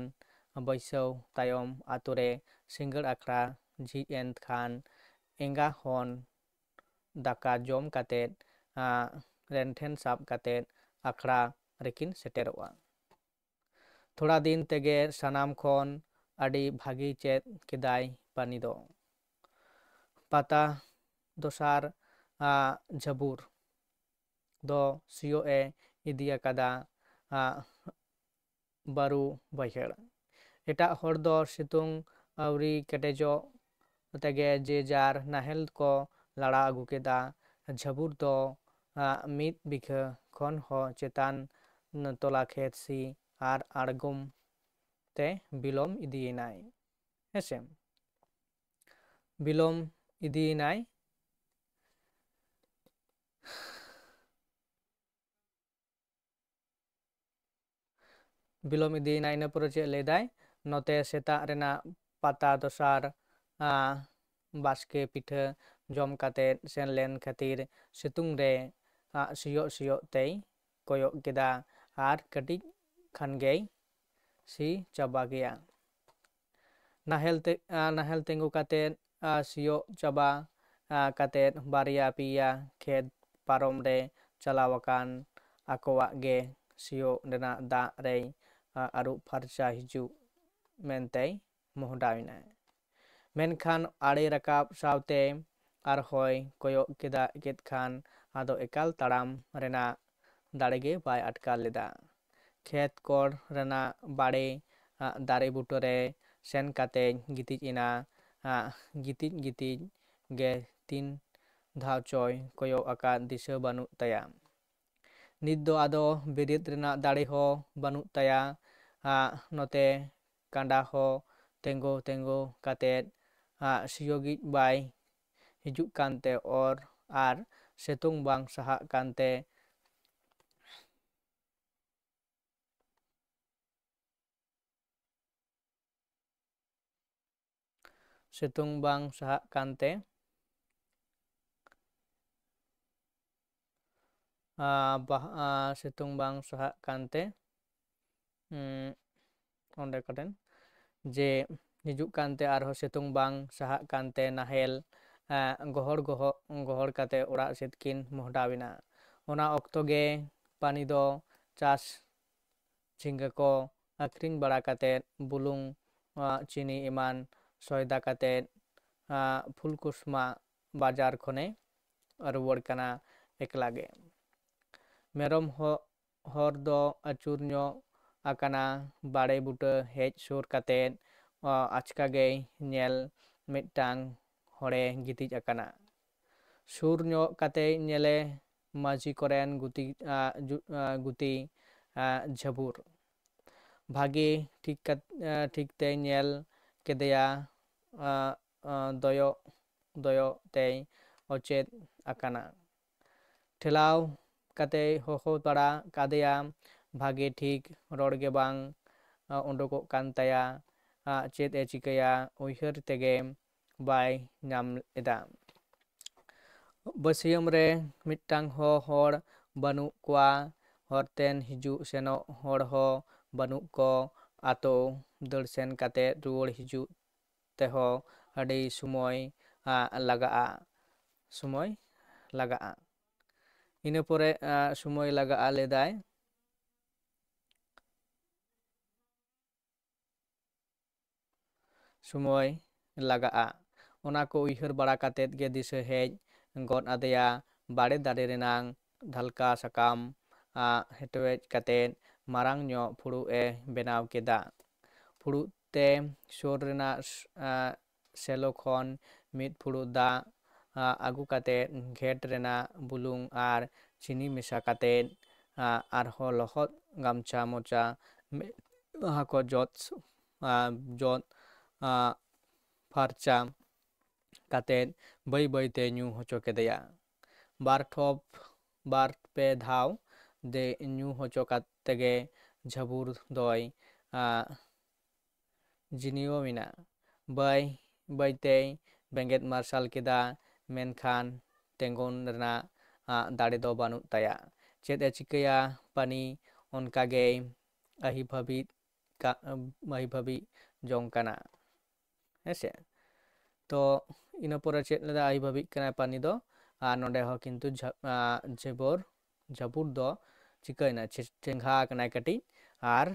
ᱵᱟᱹᱭᱥᱟᱹᱣ ᱛᱟᱭᱚᱢ ᱟᱛᱳ ᱨᱮ ᱥᱤᱸᱜᱟᱹᱲ ᱟᱠᱷᱲᱟ ᱡᱷᱤᱡ ᱮᱱ ᱠᱷᱟᱱ ᱮᱸᱜᱟ ᱦᱚᱱ ᱫᱟᱠᱟ ᱡᱚᱢ ᱠᱟᱛᱮᱫ, ᱟ, ᱨᱮᱱᱴᱷᱮᱱ ᱥᱟᱵ ᱠᱟᱛᱮᱫ ᱟᱠᱷᱲᱟ ᱨᱮᱠᱤᱱ ᱥᱮᱴᱮᱨᱚᱜᱼᱟ᱾ ᱛᱷᱚᱲᱟ ᱫᱤᱱ ᱛᱮᱜᱮ ᱥᱟᱱᱟᱢ ᱠᱷᱚᱱ ᱟᱹᱰᱤ ᱵᱷᱟᱹᱜᱤ ᱪᱮᱫ ᱠᱮᱫᱟᱭ ᱯᱟᱱᱤ ᱫᱚ᱾ ᱯᱟᱛᱟ ᱫᱚᱥᱟᱨ, ᱟ, ᱡᱷᱟᱹᱵᱩᱨ ᱫᱚ ᱥᱤᱭᱳᱜ ᱮ ᱤᱫᱤ ᱟᱠᱟᱫᱟ, ᱟ, ᱵᱟᱹᱨᱩ ᱵᱟᱹᱭᱦᱟᱹᱲ᱾ ᱮᱴᱟᱜ ᱦᱚᱲ ᱫᱚ ᱥᱤᱛᱩᱝ ᱟᱹᱣᱨᱤ ᱠᱮᱴᱮᱡᱚᱜ ᱛᱮᱜᱮ ᱡᱮ ᱡᱟᱨ ᱱᱟᱦᱮᱞ ᱠᱚ ᱞᱟᱲᱟ ᱟᱹᱜᱩ ᱠᱮᱫᱟ᱾ ᱡᱷᱟᱹᱵᱩᱨ ᱫᱚ, ᱟ, ᱢᱤᱫ ᱵᱤᱜᱷᱟᱹ ᱠᱷᱚᱱ ᱦᱚᱸ ᱪᱮᱛᱟᱱ ᱛᱚᱞᱟ ᱠᱷᱮᱛ ᱥᱤ ᱟᱨ ᱟᱬᱜᱚᱢ ᱛᱮ ᱵᱤᱞᱚᱢ ᱤᱫᱤᱭᱮᱱᱟᱭ᱾ ᱦᱮᱸᱥᱮ? ᱵᱤᱞᱚᱢ ᱤᱫᱤᱭᱮᱱᱟᱭ᱾ ᱵᱤᱞᱚᱢ ᱤᱫᱤᱭᱮᱱᱟ᱾ ᱤᱱᱟᱹ ᱯᱚᱨᱮ ᱪᱮᱫ ᱞᱟᱹᱭᱫᱟᱭ, ᱱᱚᱛᱮ ᱥᱮᱛᱟᱜ ᱨᱮᱱᱟᱜ ᱯᱟᱛᱟ ᱫᱚᱥᱟᱨ, ᱟ, ᱵᱟᱥᱠᱮ ᱯᱤᱴᱷᱟᱹ ᱡᱚᱢ ᱠᱟᱛᱮᱫ ᱥᱮᱱ ᱞᱮᱱ ᱠᱷᱟᱹᱛᱤᱨ ᱥᱤᱛᱩᱝ ᱨᱮ, ᱟ, ᱥᱤᱭᱳᱜ ᱥᱤᱭᱳᱜ ᱛᱮᱭ ᱠᱚᱭᱚᱜ ᱠᱮᱫᱟ ᱟᱨ ᱠᱟᱹᱴᱤᱡ ᱠᱷᱟᱱ ᱜᱮᱭ ᱥᱤ ᱪᱟᱵᱟ ᱜᱮᱭᱟ᱾ ᱱᱟᱦᱮᱞ ᱛᱮ, ᱟ, ᱱᱟᱦᱮᱞ ᱛᱤᱸᱜᱩ ᱠᱟᱛᱮᱫ ᱟ, ᱥᱤᱭᱳᱜ ᱪᱟᱵᱟ, ᱟ, ᱠᱟᱛᱮᱫ ᱵᱟᱨᱭᱟ ᱯᱮᱭᱟ ᱠᱷᱮᱛ ᱯᱟᱨᱚᱢ ᱨᱮ ᱪᱟᱞᱟᱣ ᱟᱠᱟᱱ ᱟᱠᱚᱣᱟᱜ ᱜᱮ ᱥᱤᱭᱳᱜ ᱨᱮᱱᱟᱜ ᱫᱟᱜ ᱨᱮᱭ, ᱟ, ᱟᱹᱨᱩᱵ ᱯᱷᱟᱨᱪᱟ ᱦᱤᱡᱩᱜ ᱢᱮᱱᱛᱮᱭ ᱢᱚᱦᱰᱟᱣ ᱮᱱᱟᱭ᱾ ᱢᱮᱱᱠᱷᱟᱱ ᱟᱲᱮ ᱨᱟᱠᱟᱵ ᱥᱟᱶᱛᱮ ᱟᱨᱦᱚᱸᱭ ᱠᱚᱭᱚᱜ ᱠᱮᱫᱟ, ᱠᱮᱫ ᱠᱷᱟᱱ ᱟᱫᱚ ᱮᱠᱟᱞ ᱛᱟᱲᱟᱢ ᱨᱮᱱᱟᱜ ᱫᱟᱲᱮ ᱜᱮ ᱵᱟᱭ ᱟᱴᱠᱟᱨ ᱞᱮᱫᱟ᱾ ᱠᱷᱮᱛ ᱠᱚᱲ ᱨᱮᱱᱟᱜ ᱵᱟᱲᱮ, ᱟ, ᱫᱟᱨᱮ ᱵᱩᱴᱟᱹ ᱨᱮ ᱥᱮᱱ ᱠᱟᱛᱮᱭ ᱜᱤᱛᱤᱡ ᱮᱱᱟ᱾ ᱟ, ᱜᱤᱛᱤᱡ ᱜᱤᱛᱤᱡ ᱜᱮ ᱛᱤᱱ ᱫᱷᱟᱣ ᱪᱚᱭ ᱠᱚᱭᱚᱜ ᱟᱠᱟᱫ, ᱫᱤᱥᱟᱹ ᱵᱟᱹᱱᱩᱜ ᱛᱟᱭᱟ᱾ ᱱᱤᱛ ᱫᱚ ᱟᱫᱚ ᱵᱮᱨᱮᱫ ᱨᱮᱱᱟᱜ ᱫᱟᱲᱮ ᱦᱚᱸ ᱵᱟᱹᱱᱩᱜ ᱛᱟᱭᱟ᱾ ᱟ, ᱱᱚᱛᱮ ᱠᱟᱸᱰᱟ ᱦᱚᱸ ᱛᱮᱸᱜᱳ ᱛᱮᱸᱜᱳ ᱠᱟᱛᱮᱫ, ᱟ, ᱥᱤᱭᱳᱜᱤᱡ ᱵᱟᱭ ᱦᱤᱡᱩᱜ ᱠᱟᱱᱛᱮ ᱚᱨ ᱟᱨ ᱥᱤᱛᱩᱝ ᱵᱟᱝ ᱥᱟᱦᱟᱜ ᱠᱟᱱᱛᱮ ᱥᱤᱛᱩᱝ ᱵᱟᱝ ᱥᱟᱦᱟᱜ ᱠᱟᱱᱛᱮ, ᱟ, ᱵᱟᱦ-, ᱟ, ᱥᱤᱛᱩᱝ ᱵᱟᱝ ᱥᱟᱦᱟᱜ ᱠᱟᱱᱛᱮ, ᱩᱸ, ᱚᱸᱰᱮ ᱠᱟᱴᱮᱱ ᱡᱮ ᱦᱤᱡᱩᱜ ᱠᱟᱱᱛᱮ ᱟᱨᱦᱚᱸ ᱥᱤᱛᱩᱝ ᱵᱟᱝ ᱥᱟᱦᱟᱜ ᱠᱟᱱᱛᱮ ᱱᱟᱦᱮᱞ, ᱟ, ᱜᱚᱦᱚᱲ ᱜᱚᱦᱚ-, ᱜᱚᱦᱚᱲ ᱠᱟᱛᱮ ᱚᱲᱟᱜ ᱥᱮᱫ ᱠᱤᱱ ᱢᱚᱦᱰᱟᱣ ᱮᱱᱟ᱾ ᱚᱱᱟ ᱚᱠᱛᱚ ᱜᱮ ᱯᱟᱱᱤ ᱫᱚ ᱪᱟᱥ ᱡᱷᱤᱸᱜᱟᱹ ᱠᱚ ᱟᱹᱠᱷᱨᱤᱧ ᱵᱟᱲᱟ ᱠᱟᱛᱮᱫ, ᱵᱩᱞᱩᱝ, ᱟ, ᱪᱤᱱᱤ ᱮᱢᱟᱱ ᱥᱚᱭᱫᱟ ᱠᱟᱛᱮᱫ, ᱟ, ᱯᱷᱩᱞᱠᱩᱥᱢᱟ ᱵᱟᱡᱟᱨ ᱠᱷᱚᱱᱮ ᱨᱩᱣᱟᱹᱲ ᱠᱟᱱᱟ ᱮᱠᱞᱟ ᱜᱮ᱾ ᱢᱮᱨᱚᱢ ᱦᱚ-, ᱦᱚᱨ ᱫᱚ ᱟᱹᱪᱩᱨ ᱧᱚᱜ ᱟᱠᱟᱱᱟ ᱵᱟᱲᱮ ᱵᱩᱴᱟᱹ ᱦᱮᱡ ᱥᱩᱨ ᱠᱟᱛᱮᱫ, ᱟ, ᱟᱪᱠᱟ ᱜᱮᱭ ᱧᱮᱞ ᱢᱤᱫᱴᱟᱝ ᱦᱚᱲᱮ ᱜᱤᱛᱤᱡ ᱟᱠᱟᱱᱟ᱾ ᱥᱩᱨ ᱧᱚᱜ ᱠᱟᱛᱮᱭ ᱧᱮᱞᱮ ᱢᱟᱹᱡᱷᱤ ᱠᱚᱨᱮᱱ ᱜᱩᱛᱤ, ᱟ, ᱡᱩ-, ᱟ, ᱜᱩᱛᱤ, ᱟ, ᱡᱷᱟᱹᱵᱩᱨ᱾ ᱵᱷᱟᱜᱮ ᱴᱷᱤᱠ ᱠᱟᱛ-, ᱟ, ᱴᱷᱤᱠ ᱛᱮᱭ ᱧᱮᱞ ᱠᱮᱫᱮᱭᱟ, ᱟ, ᱟ, ᱫᱚᱭᱚᱜ ᱫᱚᱭᱚᱜ ᱛᱮᱭ ᱚᱪᱮᱫ ᱟᱠᱟᱱᱟ᱾ ᱴᱷᱮᱞᱟᱣ ᱠᱟᱛᱮᱭ ᱦᱚᱦᱚ ᱵᱟᱲᱟ ᱠᱟᱫᱮᱭᱟ, ᱵᱷᱟᱜᱮ ᱴᱷᱤᱠ ᱨᱚᱲ ᱜᱮ ᱵᱟᱝ, ᱟ, ᱩᱰᱩᱠᱚᱜ ᱠᱟᱱ ᱛᱟᱭᱟ᱾ ᱟ, ᱪᱮᱫ ᱮ ᱪᱤᱠᱟᱹᱭᱟ, ᱩᱭᱦᱟᱹᱨ ᱛᱮᱜᱮ ᱵᱟᱭ ᱧᱟᱢ ᱮᱫᱟ᱾ ᱵᱟᱹᱥᱭᱟᱹᱢ ᱨᱮ ᱢᱤᱫᱴᱟᱝ ᱦᱚᱸ ᱦᱚᱲ ᱵᱟᱹᱱᱩᱜ ᱠᱚᱣᱟ, ᱦᱚᱨᱛᱮᱱ ᱦᱤᱡᱩᱜ ᱥᱮᱱᱚᱜ ᱦᱚᱲ ᱦᱚᱸ ᱵᱟᱹᱱᱩᱜ ᱠᱚ, ᱟᱛᱳ ᱫᱟᱹᱲ ᱥᱮᱱ ᱠᱟᱛᱮ ᱨᱩᱣᱟᱹᱲ ᱦᱤᱡᱩᱜ ᱛᱮᱦᱚᱸ ᱟᱹᱰᱤ ᱥᱚᱢᱚᱭ ᱞᱟᱜᱟᱜᱼᱟ᱾ ᱥᱚᱢᱚᱭ ᱞᱟᱜᱟᱜᱼᱟ᱾ ᱤᱱᱟᱹ ᱯᱚᱨᱮ ᱥᱚᱢᱚᱭ ᱞᱟᱜᱟᱜᱼᱟ ᱞᱟᱹᱭᱫᱟᱭ, ᱥᱚᱢᱚᱭ ᱞᱟᱜᱟᱜᱼᱟ᱾ ᱚᱱᱟ ᱠᱚ ᱩᱭᱦᱟᱹᱨ ᱵᱟᱲᱟ ᱠᱟᱛᱮᱫ ᱜᱮ ᱫᱤᱥᱟᱹ ᱦᱮᱡ ᱜᱚᱫ ᱟᱫᱮᱭᱟ ᱵᱟᱲᱮ ᱫᱟᱨᱮ ᱨᱮᱱᱟᱝ ᱰᱷᱟᱞᱠᱟ ᱥᱟᱠᱟᱢ ᱦᱮᱴᱣᱮᱡ ᱠᱟᱛᱮᱫ ᱢᱟᱨᱟᱝ ᱧᱚᱜ ᱯᱷᱩᱲᱩᱜ ᱮ ᱵᱮᱱᱟᱣ ᱠᱮᱫᱟ᱾ ᱯᱷᱩᱲᱩᱜ ᱛᱮ ᱥᱩᱨ ᱨᱮᱱᱟᱜ ᱥᱮᱞᱚ ᱠᱷᱚᱱ ᱢᱤᱫ ᱯᱷᱩᱲᱩᱜ ᱫᱟᱜ ᱟᱹᱜᱩ ᱠᱟᱛᱮᱫ ᱜᱷᱮᱴ ᱨᱮᱱᱟᱜ ᱵᱩᱞᱩᱝ ᱟᱨ ᱪᱤᱱᱤ ᱢᱮᱥᱟ ᱠᱟᱛᱮᱫ ᱟᱨᱦᱚᱸ ᱞᱚᱦᱚᱫ ᱜᱟᱢᱪᱷᱟ ᱢᱚᱪᱟ ᱢᱮᱫᱦᱟ ᱠᱚ ᱡᱚᱫ ᱡᱚᱫ ᱯᱷᱟᱨᱪᱟ ᱠᱟᱛᱮᱫ ᱵᱟᱹᱭ ᱵᱟᱹᱭᱛᱮ ᱧᱩ ᱦᱚᱪᱚ ᱠᱮᱫᱮᱭᱟ᱾ ᱵᱟᱨ ᱴᱷᱚᱯ ᱵᱟᱨ ᱯᱮ ᱫᱷᱟᱣ ᱫᱮ ᱧᱩ ᱦᱚᱪᱚ ᱠᱟᱛᱮ ᱜᱮ ᱡᱷᱟᱹᱵᱩᱨ ᱫᱚᱭ ᱡᱤᱱᱤᱭᱚᱢ ᱮᱱᱟ᱾ ᱵᱟᱹᱭ ᱵᱟᱹᱭᱛᱮᱭ ᱵᱮᱸᱜᱮᱫ ᱢᱟᱨᱥᱟᱞ ᱠᱮᱫᱟ, ᱢᱮᱱᱠᱷᱟᱱ ᱛᱮᱸᱜᱚᱱ ᱨᱮᱱᱟᱜ ᱫᱟᱲᱮ ᱫᱚ ᱵᱟᱹᱱᱩᱜ ᱛᱟᱭᱟ᱾ ᱪᱮᱫ ᱮ ᱪᱤᱠᱟᱹᱭᱟ? ᱯᱟᱱᱤ ᱚᱱᱠᱟ ᱜᱮᱭ ᱟᱹᱦᱤ ᱵᱷᱟᱹᱵᱤ ᱟᱹᱦᱤ ᱵᱷᱟᱹᱵᱤ ᱡᱚᱝ ᱠᱟᱱᱟ᱾ ᱦᱮᱸ ᱥᱮ? ᱛᱚ ᱤᱱᱟᱹ ᱯᱚᱨᱮ ᱪᱮᱫ ᱞᱮᱫᱟ? ᱟᱹᱭᱩᱵ ᱦᱟᱹᱵᱤᱡ ᱠᱟᱱᱟᱭ ᱯᱟᱱᱤ ᱫᱚ᱾ ᱟᱨ ᱱᱚᱰᱮ ᱦᱚᱸ ᱠᱤᱱᱛᱩ ᱡᱷᱟ-, ᱟᱸ, ᱡᱷᱟᱹᱵᱚᱨ, ᱡᱷᱟᱹᱵᱩᱨ ᱫᱚ ᱪᱤᱠᱟᱹᱭᱮᱱᱟ? ᱪᱮ-, ᱪᱮᱸᱜᱷᱟ ᱟᱠᱟᱱᱟᱭ ᱠᱟᱹᱴᱤᱡ ᱟᱨ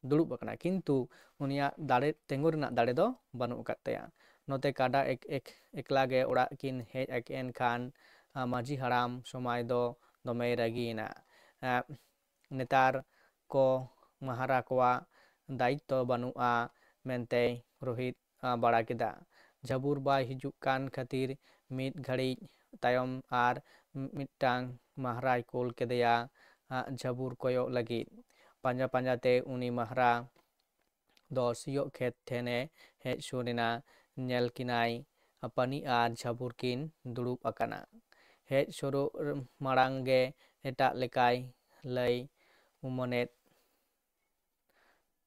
ᱫᱩᱲᱩᱵ ᱟᱠᱟᱱᱟᱭ, ᱠᱤᱱᱛᱩ ᱩᱱᱤᱭᱟᱜ ᱫᱟᱲᱮ, ᱛᱤᱸᱜᱩ ᱨᱮᱱᱟᱜ ᱫᱟᱲᱮ ᱫᱚ ᱵᱟᱹᱱᱩᱜ ᱟᱠᱟᱫ ᱛᱟᱭᱟ᱾ ᱱᱚᱛᱮ ᱠᱟᱰᱟ ᱮᱠ-, ᱮᱠ-, ᱮᱠᱞᱟ ᱜᱮ ᱚᱲᱟᱜ ᱠᱤᱱ ᱦᱮᱡ ᱮᱱ ᱠᱷᱟᱱ, ᱟᱸ, ᱢᱟᱹᱡᱷᱤ ᱦᱟᱲᱟᱢ ᱥᱚᱢᱟᱭ ᱫᱚ ᱫᱚᱢᱮᱭ ᱨᱟᱹᱜᱤᱭᱮᱱᱟ᱾ ᱟᱸ, ᱱᱮᱛᱟᱨ ᱠᱚ ᱢᱟᱦᱟᱨᱟ ᱠᱚᱣᱟᱜ ᱫᱟᱭᱤᱛᱛᱚ ᱵᱟᱹᱱᱩᱜᱼᱟ ᱢᱮᱱᱛᱮᱭ ᱨᱳᱦᱤᱛ, ᱟ, ᱵᱟᱲᱟ ᱠᱮᱫᱟ᱾ ᱡᱷᱟᱹᱵᱩᱨ ᱵᱟᱭ ᱦᱤᱡᱩᱜ ᱠᱟᱱ ᱠᱷᱟᱹᱛᱤᱨ ᱢᱤᱫ ᱜᱷᱟᱹᱲᱤᱡ ᱛᱟᱭᱚᱢ ᱟᱨ ᱢᱤᱫᱴᱟᱝ ᱢᱟᱦᱨᱟᱭ ᱠᱩᱞ ᱠᱮᱫᱮᱭᱟ, ᱟ, ᱡᱷᱟᱹᱵᱩᱨ ᱠᱚᱭᱚᱜ ᱞᱟᱹᱜᱤᱫ᱾ ᱯᱟᱸᱡᱟ ᱯᱟᱸᱡᱟ ᱛᱮ ᱩᱱᱤ ᱢᱟᱦᱨᱟ ᱫᱚ ᱥᱤᱭᱳᱜ ᱠᱷᱮᱛ ᱴᱷᱮᱱᱮ ᱦᱮᱡ ᱥᱩᱨ ᱮᱱᱟ᱾ ᱧᱮᱞ ᱠᱤᱱᱟᱭ ᱯᱟᱹᱱᱤ ᱟᱨ ᱡᱷᱟᱹᱵᱩᱨ ᱠᱤᱱ ᱫᱩᱲᱩᱵ ᱟᱠᱟᱱᱟ᱾ ᱦᱮᱡ ᱥᱩᱨᱩᱜ ᱢᱟᱲᱟᱝ ᱜᱮ ᱮᱴᱟᱜ ᱞᱮᱠᱟᱭ ᱞᱟᱹᱭ ᱩᱢᱟᱹᱱᱮᱫ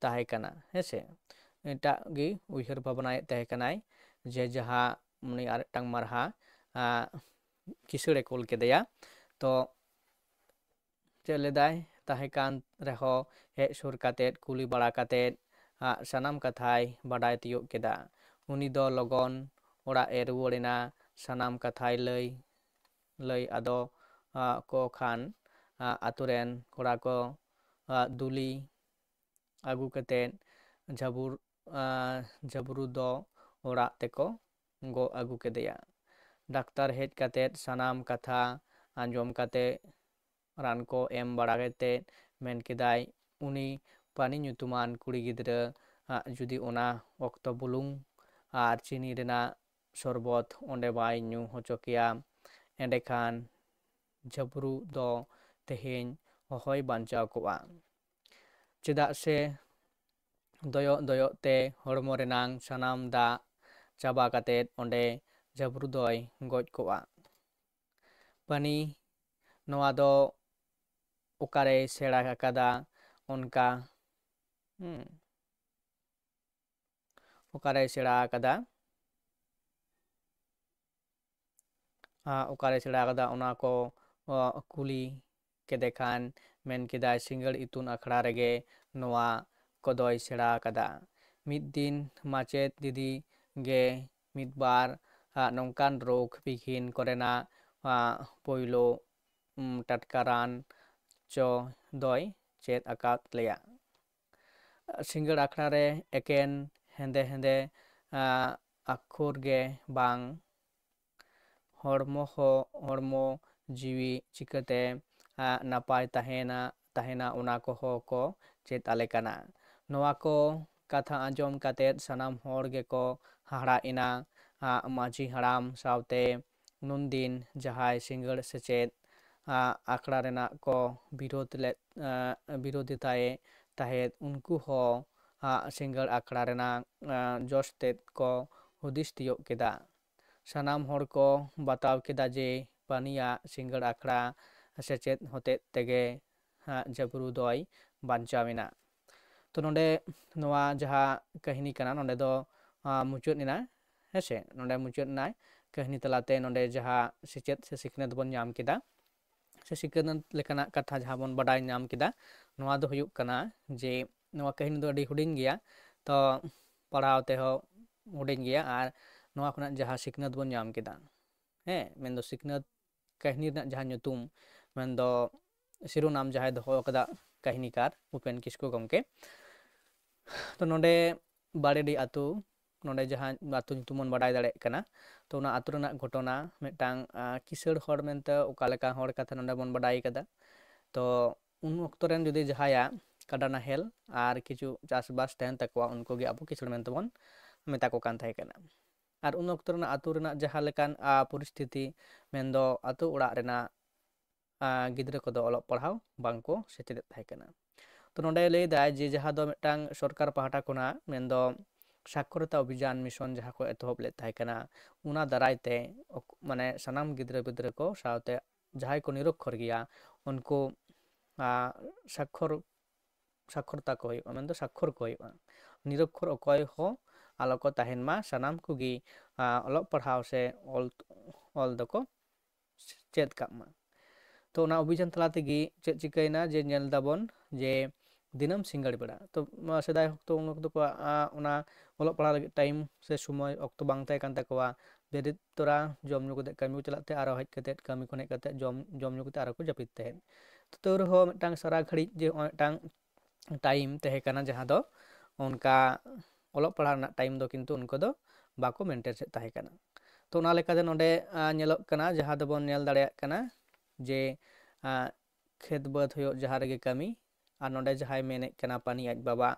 ᱛᱟᱦᱮᱸ ᱠᱟᱱᱟ, ᱦᱮᱸ ᱥᱮ᱾ ᱮᱴᱟᱜ ᱜᱮ ᱩᱭᱦᱟᱹᱨ ᱵᱷᱟᱵᱽᱱᱟᱭᱮᱫ ᱛᱟᱦᱮᱸ ᱠᱟᱱᱟᱭ ᱡᱮ ᱡᱟᱦᱟᱸ ᱩᱱᱤ ᱟᱨ ᱢᱤᱫᱴᱟᱝ ᱢᱟᱨᱦᱟ, ᱟᱸ, ᱠᱤᱥᱟᱹᱬᱮ ᱠᱩᱞ ᱠᱮᱫᱮᱭᱟ᱾ ᱛᱚ ᱪᱮᱫ ᱞᱮᱫᱟᱭ ᱛᱟᱦᱮᱸ ᱠᱟᱱ ᱨᱮᱦᱚᱸ ᱦᱮᱡ ᱥᱩᱨ ᱠᱟᱛᱮᱫ ᱠᱩᱞᱤ ᱵᱟᱲᱟ ᱠᱟᱛᱮᱫ, ᱟᱸ, ᱥᱟᱱᱟᱢ ᱠᱟᱛᱷᱟᱭ ᱵᱟᱰᱟᱭ ᱛᱤᱭᱳᱜ ᱠᱮᱫᱟ᱾ ᱩᱱᱤ ᱫᱚ ᱞᱚᱜᱚᱱ ᱚᱲᱟᱜ ᱮ ᱨᱩᱣᱟᱹᱲ ᱮᱱᱟ᱾ ᱥᱟᱱᱟᱢ ᱠᱟᱛᱷᱟᱭ ᱞᱟᱹᱭ ᱞᱟᱹᱭ ᱟᱫᱚ ᱠᱚ ᱠᱷᱟᱱ ᱟᱛᱳ ᱨᱮᱱ ᱠᱚᱲᱟ ᱠᱚ ᱫᱩᱞᱤ ᱟᱹᱜᱩ ᱠᱟᱛᱮᱫ ᱡᱷᱟᱹᱵᱩᱨ ᱡᱷᱟᱹᱵᱽᱨᱩ ᱫᱚ ᱚᱲᱟᱜ ᱛᱮᱠᱚ ᱜᱚᱜ ᱟᱹᱜᱩ ᱠᱮᱫᱮᱭᱟ᱾ ᱰᱟᱠᱛᱟᱨ ᱦᱮᱡ ᱠᱟᱛᱮᱫ ᱥᱟᱱᱟᱢ ᱠᱟᱛᱷᱟ ᱟᱸᱡᱚᱢ ᱠᱟᱛᱮᱫ ᱨᱟᱱ ᱠᱚ ᱮᱢ ᱵᱟᱲᱟ ᱠᱟᱛᱮᱫ ᱢᱮᱱ ᱠᱮᱫᱟᱭ, ᱩᱱᱤ ᱯᱟᱱᱤ ᱧᱩᱛᱩᱢᱟᱱ ᱠᱩᱲᱤ ᱜᱤᱫᱽᱨᱟᱹ ᱟᱜ ᱡᱩᱫᱤ ᱚᱱᱟ ᱚᱠᱛᱚ ᱵᱩᱞᱩᱝ ᱟᱨ ᱪᱤᱱᱤ ᱨᱮᱱᱟᱜ ᱥᱚᱨᱵᱚᱛ ᱚᱸᱰᱮ ᱵᱟᱭ ᱧᱩ ᱦᱚᱪᱚ ᱠᱮᱭᱟ, ᱮᱸᱰᱮᱠᱷᱟᱱ ᱡᱷᱟᱹᱵᱽᱨᱩ ᱫᱚ ᱛᱮᱦᱮᱧ ᱦᱚᱦᱚᱭ ᱵᱟᱧᱪᱟᱣ ᱠᱚᱜᱼᱟ᱾ ᱪᱮᱫᱟᱜ ᱥᱮ ᱫᱚᱭᱚᱜ ᱫᱚᱭᱚᱜ ᱛᱮ ᱦᱚᱲᱢᱚ ᱨᱮᱱᱟᱝ ᱥᱟᱱᱟᱢ ᱫᱟᱜ ᱪᱟᱵᱟ ᱠᱟᱛᱮᱫ ᱚᱸᱰᱮ ᱡᱷᱟᱹᱵᱽᱨᱩ ᱫᱚᱭ ᱜᱚᱡ ᱠᱚᱜᱼᱟ᱾ ᱯᱟᱱᱤ ᱱᱚᱣᱟ ᱫᱚ ᱚᱠᱟᱨᱮᱭ ᱥᱮᱬᱟ ᱟᱠᱟᱫᱟ? ᱚᱱᱠᱟ ᱦᱩᱸ, ᱚᱠᱟᱨᱮᱭ ᱥᱮᱬᱟ ᱟᱠᱟᱫᱟ? ᱚᱠᱟᱨᱮᱭ ᱥᱮᱬᱟ ᱟᱠᱟᱫᱟ ᱚᱱᱟ ᱠᱚ ᱠᱩᱞᱤ ᱠᱮᱫᱮ ᱠᱷᱟᱱ ᱢᱮᱱ ᱠᱮᱫᱟᱭ, ᱥᱤᱸᱜᱟᱹᱲ ᱤᱛᱩᱱ ᱟᱠᱷᱲᱟ ᱨᱮᱜᱮ ᱱᱚᱣᱟ ᱠᱚᱫᱚᱭ ᱥᱮᱬᱟ ᱟᱠᱟᱫᱟ᱾ ᱢᱤᱫ ᱫᱤᱱ ᱢᱟᱪᱮᱫ ᱫᱤᱫᱤ ᱜᱮ ᱢᱤᱫ ᱵᱟᱨ ᱱᱚᱝᱠᱟᱱ ᱨᱳᱜᱽ ᱵᱤᱜᱷᱤᱱ ᱠᱚᱨᱮᱱᱟᱜ ᱯᱳᱭᱞᱳ ᱴᱟᱴᱠᱟ ᱨᱟᱱ ᱪᱚ ᱫᱚᱭ ᱪᱮᱫ ᱟᱠᱟᱫ ᱞᱮᱭᱟ᱾ ᱥᱤᱸᱜᱟᱹᱲ ᱟᱠᱷᱲᱟ ᱨᱮ ᱮᱠᱮᱱ ᱦᱮᱸᱫᱮ ᱦᱮᱸᱫᱮ ᱟᱠᱷᱚᱨ ᱜᱮ ᱵᱟᱝ, ᱦᱚᱲᱢᱚ ᱦᱚᱸ ᱦᱚᱲᱢᱚ ᱡᱤᱣᱤ ᱪᱤᱠᱟᱹᱛᱮ ᱱᱟᱯᱟᱭ ᱛᱟᱦᱮᱱᱟ ᱛᱟᱦᱮᱱᱟ ᱚᱱᱟ ᱠᱚᱦᱚᱸ ᱠᱚ ᱪᱮᱫ ᱟᱞᱮ ᱠᱟᱱᱟ᱾ ᱱᱚᱣᱟ ᱠᱚ ᱠᱟᱛᱷᱟ ᱟᱸᱡᱚᱢ ᱠᱟᱛᱮᱫ ᱥᱟᱱᱟᱢ ᱦᱚᱲ ᱜᱮᱠᱚ ᱦᱟᱦᱟᱲᱟᱜ ᱮᱱᱟ᱾ ᱢᱟᱹᱡᱷᱤ ᱦᱟᱲᱟᱢ ᱥᱟᱶᱛᱮ ᱱᱩᱱᱫᱤᱱ ᱡᱟᱦᱟᱸᱭ ᱥᱤᱸᱜᱟᱹᱲ ᱥᱮᱪᱮᱫ ᱟᱠᱷᱲᱟ ᱨᱮᱱᱟᱜ ᱠᱚ ᱵᱤᱨᱳᱫ ᱞᱮᱫ ᱵᱤᱨᱳᱫᱤᱛᱟᱭᱮ ᱛᱟᱦᱮᱸᱫ, ᱩᱱᱠᱩ ᱦᱚᱸ ᱥᱤᱸᱜᱟᱹᱲ ᱟᱠᱷᱲᱟ ᱨᱮᱱᱟᱜ ᱡᱚᱥ ᱛᱮᱫ ᱠᱚ ᱦᱩᱫᱤᱥ ᱛᱤᱭᱳᱜ ᱠᱮᱫᱟ᱾ ᱥᱟᱱᱟᱢ ᱦᱚᱲ ᱠᱚ ᱵᱟᱛᱟᱣ ᱠᱮᱫᱟ ᱡᱮ ᱯᱟᱱᱤᱭᱟᱜ ᱥᱤᱸᱜᱟᱹᱲ ᱟᱠᱷᱲᱟ ᱥᱮᱪᱮᱫ ᱦᱚᱛᱮᱡ ᱛᱮᱜᱮ ᱡᱟᱹᱵᱽᱨᱩ ᱫᱚᱭ ᱵᱟᱧᱪᱟᱣ ᱮᱱᱟ᱾ ᱛᱚ ᱱᱚᱰᱮ ᱱᱚᱣᱟ ᱡᱟᱦᱟᱸ ᱠᱟᱹᱦᱱᱤ ᱠᱟᱱᱟ ᱱᱚᱰᱮ ᱫᱚ ᱢᱩᱪᱟᱹᱫ ᱮᱱᱟ, ᱦᱮᱸᱥᱮ? ᱱᱚᱰᱮ ᱢᱩᱪᱟᱹᱫ ᱮᱱᱟᱭ ᱠᱟᱹᱦᱱᱤ ᱛᱟᱞᱟᱛᱮ ᱱᱚᱰᱮ ᱡᱟᱦᱟᱸ ᱥᱮᱪᱮᱫ ᱥᱮ ᱥᱤᱠᱷᱱᱟᱹᱛ ᱵᱚᱱ ᱧᱟᱢ ᱠᱮᱫᱟ, ᱥᱮ ᱥᱤᱠᱷᱱᱟᱹᱛ ᱞᱮᱠᱟᱱᱟᱜ ᱠᱟᱛᱷᱟ ᱡᱟᱦᱟᱸ ᱵᱚᱱ ᱵᱟᱰᱟᱭ ᱧᱟᱢ ᱠᱮᱫᱟ, ᱱᱚᱣᱟ ᱫᱚ ᱦᱩᱭᱩᱜ ᱠᱟᱱᱟ ᱡᱮ ᱱᱚᱣᱟ ᱠᱟᱹᱦᱱᱤ ᱫᱚ ᱟᱹᱰᱤ ᱦᱩᱰᱤᱧ ᱜᱮᱭᱟ, ᱛᱚ ᱯᱟᱲᱦᱟᱣ ᱛᱮᱦᱚᱸ ᱦᱩᱰᱤᱧ ᱜᱮᱭᱟ, ᱟᱨ ᱱᱚᱣᱟ ᱠᱷᱚᱱᱟᱜ ᱡᱟᱦᱟᱸ ᱥᱤᱠᱷᱱᱟᱹᱛ ᱵᱚᱱ ᱧᱟᱢ ᱠᱮᱫᱟ, ᱦᱮᱸ, ᱢᱮᱱᱫᱚ ᱥᱤᱠᱷᱱᱟᱹᱛ ᱠᱟᱹᱦᱱᱤ ᱨᱮᱱᱟᱜ ᱡᱟᱦᱟᱸ ᱧᱩᱛᱩᱢ, ᱢᱮᱱᱫᱚ ᱥᱤᱨᱳᱱᱟᱢ ᱡᱟᱦᱟᱸᱭ ᱫᱚᱦᱚ ᱟᱠᱟᱫᱟ ᱠᱟᱹᱦᱱᱤᱠᱟᱨ ᱩᱯᱮᱱ ᱠᱤᱥᱠᱩ ᱜᱚᱢᱠᱮ᱾ ᱛᱚ ᱱᱚᱰᱮ ᱵᱟᱲᱮᱰᱤ ᱟᱹᱛᱩ, ᱱᱚᱰᱮ ᱡᱟᱦᱟᱸ ᱟᱹᱛᱩ ᱧᱩᱛᱩᱢ ᱵᱚᱱ ᱵᱟᱰᱟᱭ ᱫᱟᱲᱮᱭᱟᱜ ᱠᱟᱱᱟ, ᱛᱚ ᱚᱱᱟ ᱟᱹᱛᱩ ᱨᱮᱱᱟᱜ ᱜᱷᱚᱴᱚᱱᱟ ᱢᱤᱫᱴᱟᱝ, ᱟᱸ, ᱠᱤᱥᱟᱹᱬ ᱦᱚᱲ ᱢᱮᱱᱛᱮ ᱚᱠᱟ ᱞᱮᱠᱟ ᱦᱚᱲ ᱠᱟᱛᱷᱟ ᱱᱚᱰᱮ ᱵᱚᱱ ᱵᱟᱰᱟᱭ ᱠᱟᱫᱟ᱾ ᱛᱚ ᱩᱱ ᱚᱠᱛᱚ ᱨᱮᱱ ᱡᱩᱫᱤ ᱡᱟᱦᱟᱸᱭᱟᱜ ᱠᱟᱰᱟ ᱱᱟᱦᱮᱞ ᱟᱨ ᱠᱤᱪᱷᱩ ᱪᱟᱥᱵᱟᱥ ᱛᱟᱦᱮᱱ ᱛᱟᱠᱚᱣᱟ, ᱩᱱᱠᱩ ᱜᱮ ᱟᱵᱚ ᱠᱤᱥᱟᱹᱬ ᱢᱮᱱᱛᱮ ᱵᱚᱱ ᱢᱮᱛᱟ ᱠᱚ ᱠᱟᱱ ᱛᱟᱦᱮᱸ ᱠᱟᱱᱟ᱾ ᱟᱨ ᱩᱱ ᱚᱠᱛᱚ ᱨᱮᱱᱟᱜ ᱟᱹᱛᱩ ᱨᱮᱱᱟᱜ ᱡᱟᱦᱟᱸ ᱞᱮᱠᱟᱱ, ᱟ, ᱯᱚᱨᱤᱥᱛᱷᱤᱛᱤ, ᱢᱮᱱᱫᱚ ᱟᱹᱛᱩ ᱚᱲᱟᱜ ᱨᱮᱱᱟᱜ, ᱟ, ᱜᱤᱫᱽᱨᱟᱹ ᱠᱚᱫᱚ ᱚᱞᱚᱜ ᱯᱟᱲᱦᱟᱣ ᱵᱟᱝ ᱠᱚ ᱥᱮᱪᱮᱫᱮᱫ ᱛᱟᱦᱮᱸ ᱠᱟᱱᱟ᱾ ᱛᱚ ᱱᱚᱰᱮ ᱞᱟᱹᱭ ᱫᱟᱭ ᱡᱮ ᱡᱟᱦᱟᱸ ᱫᱚ ᱢᱤᱫᱴᱟᱝ ᱥᱚᱨᱠᱟᱨ ᱯᱟᱦᱴᱟ ᱠᱷᱚᱱᱟᱜ, ᱢᱮᱱᱫᱚ ᱥᱟᱠᱷᱚᱨᱚᱛᱟ ᱚᱵᱷᱤᱡᱟᱱ ᱢᱤᱥᱚᱱ ᱡᱟᱦᱟᱸ ᱠᱚ ᱮᱛᱚᱦᱚᱵ ᱞᱮᱫ ᱛᱟᱦᱮᱸ ᱠᱟᱱᱟ, ᱚᱱᱟ ᱫᱟᱨᱟᱭ ᱛᱮ ᱚᱠ-, ᱢᱟᱱᱮ ᱥᱟᱱᱟᱢ ᱜᱤᱫᱽᱨᱟᱹ ᱯᱤᱫᱽᱨᱟᱹ ᱠᱚ ᱥᱟᱶᱛᱮ ᱡᱟᱦᱟᱸᱭ ᱠᱚ ᱱᱤᱨᱚᱠᱠᱷᱚᱨ ᱜᱮᱭᱟ, ᱩᱱᱠᱩ, ᱟ, ᱥᱟᱠᱷᱚᱨ, ᱥᱟᱠᱷᱚᱨᱛᱟ ᱠᱚ ᱦᱩᱭᱩᱜᱼᱟ, ᱢᱮᱱᱫᱚ ᱥᱟᱠᱷᱚᱨ ᱠᱚ ᱦᱩᱭᱩᱜᱼᱟ᱾ ᱱᱤᱨᱚᱠᱠᱷᱚᱨ ᱚᱠᱚᱭ ᱦᱚᱸ ᱟᱞᱚ ᱠᱚ ᱛᱟᱦᱮᱱ ᱢᱟ, ᱥᱟᱱᱟᱢ ᱠᱚᱜᱮ, ᱟ, ᱚᱞᱚᱜ ᱯᱟᱲᱦᱟᱣ ᱥᱮ ᱚᱞ, ᱚᱞ ᱫᱚᱠᱚ ᱪᱮᱫ ᱠᱟᱜ ᱢᱟ᱾ ᱛᱚ ᱚᱱᱟ ᱚᱵᱷᱤᱡᱟᱱ ᱛᱟᱞᱟ ᱛᱮᱜᱮ ᱪᱮᱫ ᱪᱤᱠᱟᱹᱭᱮᱱᱟ, ᱡᱮ ᱧᱮᱞ ᱫᱟᱵᱚᱱ ᱡᱮ ᱫᱤᱱᱟᱹᱢ ᱥᱤᱸᱜᱟᱹᱲ ᱵᱮᱲᱟ, ᱛᱚ ᱱᱚᱣᱟ ᱥᱮᱫᱟᱭ ᱚᱠᱛᱚ, ᱩᱱ ᱚᱠᱛᱚ ᱠᱚᱣᱟᱜ, ᱟ, ᱚᱱᱟ ᱚᱞᱚᱜ ᱯᱟᱲᱦᱟᱜ ᱞᱟᱹᱜᱤᱫ ᱴᱟᱭᱤᱢ ᱥᱮ ᱥᱚᱢᱚᱭ ᱚᱠᱛᱚ ᱵᱟᱝ ᱛᱟᱦᱮᱸ ᱠᱟᱱ ᱛᱟᱠᱚᱣᱟ᱾ ᱵᱮᱨᱮᱫ ᱛᱚᱨᱟ ᱡᱚᱢ ᱧᱩ ᱠᱟᱛᱮᱫ ᱠᱟᱹᱢᱤ ᱠᱚ ᱪᱟᱞᱟᱜ ᱛᱮ, ᱟᱨᱚ ᱦᱮᱡ ᱠᱟᱛᱮᱫ, ᱠᱟᱹᱢᱤ ᱠᱷᱚᱱ ᱦᱮᱡ ᱠᱟᱛᱮᱫ ᱡᱚᱢ, ᱡᱚᱢ ᱧᱩ ᱠᱟᱛᱮᱫ ᱟᱨᱚ ᱠᱚ ᱡᱟᱹᱯᱤᱫ ᱛᱟᱦᱮᱸᱫ᱾ ᱛᱚ ᱛᱟᱹᱣ ᱨᱮᱦᱚᱸ ᱢᱤᱫᱴᱟᱝ ᱥᱟᱨᱟ ᱜᱷᱟᱹᱲᱤᱡ ᱡᱮ ᱱᱚᱜᱼᱚᱭ ᱢᱤᱫᱴᱟᱝ ᱴᱟᱭᱤᱢ ᱛᱟᱦᱮᱸ ᱠᱟᱱᱟ, ᱡᱟᱦᱟᱸ ᱫᱚ ᱚᱱᱠᱟ ᱚᱞᱚᱜ ᱯᱟᱲᱦᱟᱜ ᱨᱮᱱᱟᱜ ᱴᱟᱭᱤᱢ ᱫᱚ ᱠᱤᱱᱛᱩ ᱩᱱᱠᱩ ᱫᱚ ᱵᱟᱠᱚ ᱢᱮᱱᱴᱮᱱ ᱮᱫ ᱛᱟᱦᱮᱸ ᱠᱟᱱᱟ᱾ ᱛᱚ ᱚᱱᱟ ᱞᱮᱠᱟᱛᱮ ᱱᱚᱰᱮ, ᱟ, ᱧᱮᱞᱚᱜ ᱠᱟᱱᱟ, ᱡᱟᱦᱟᱸ ᱫᱚᱵᱚᱱ ᱧᱮᱞ ᱫᱟᱲᱮᱭᱟᱜ ᱠᱟᱱᱟ ᱡᱮ, ᱟ, ᱠᱷᱮᱛ ᱵᱟᱹᱫᱽ ᱦᱩᱭᱩᱜ, ᱡᱟᱦᱟᱸ ᱨᱮᱜᱮ ᱠᱟᱹᱢᱤ, ᱟᱨ ᱱᱚᱰᱮ ᱡᱟᱦᱟᱸᱭ ᱢᱮᱱᱮᱫ ᱠᱟᱱᱟ ᱯᱟᱹᱱᱤ ᱟᱡ ᱵᱟᱵᱟ,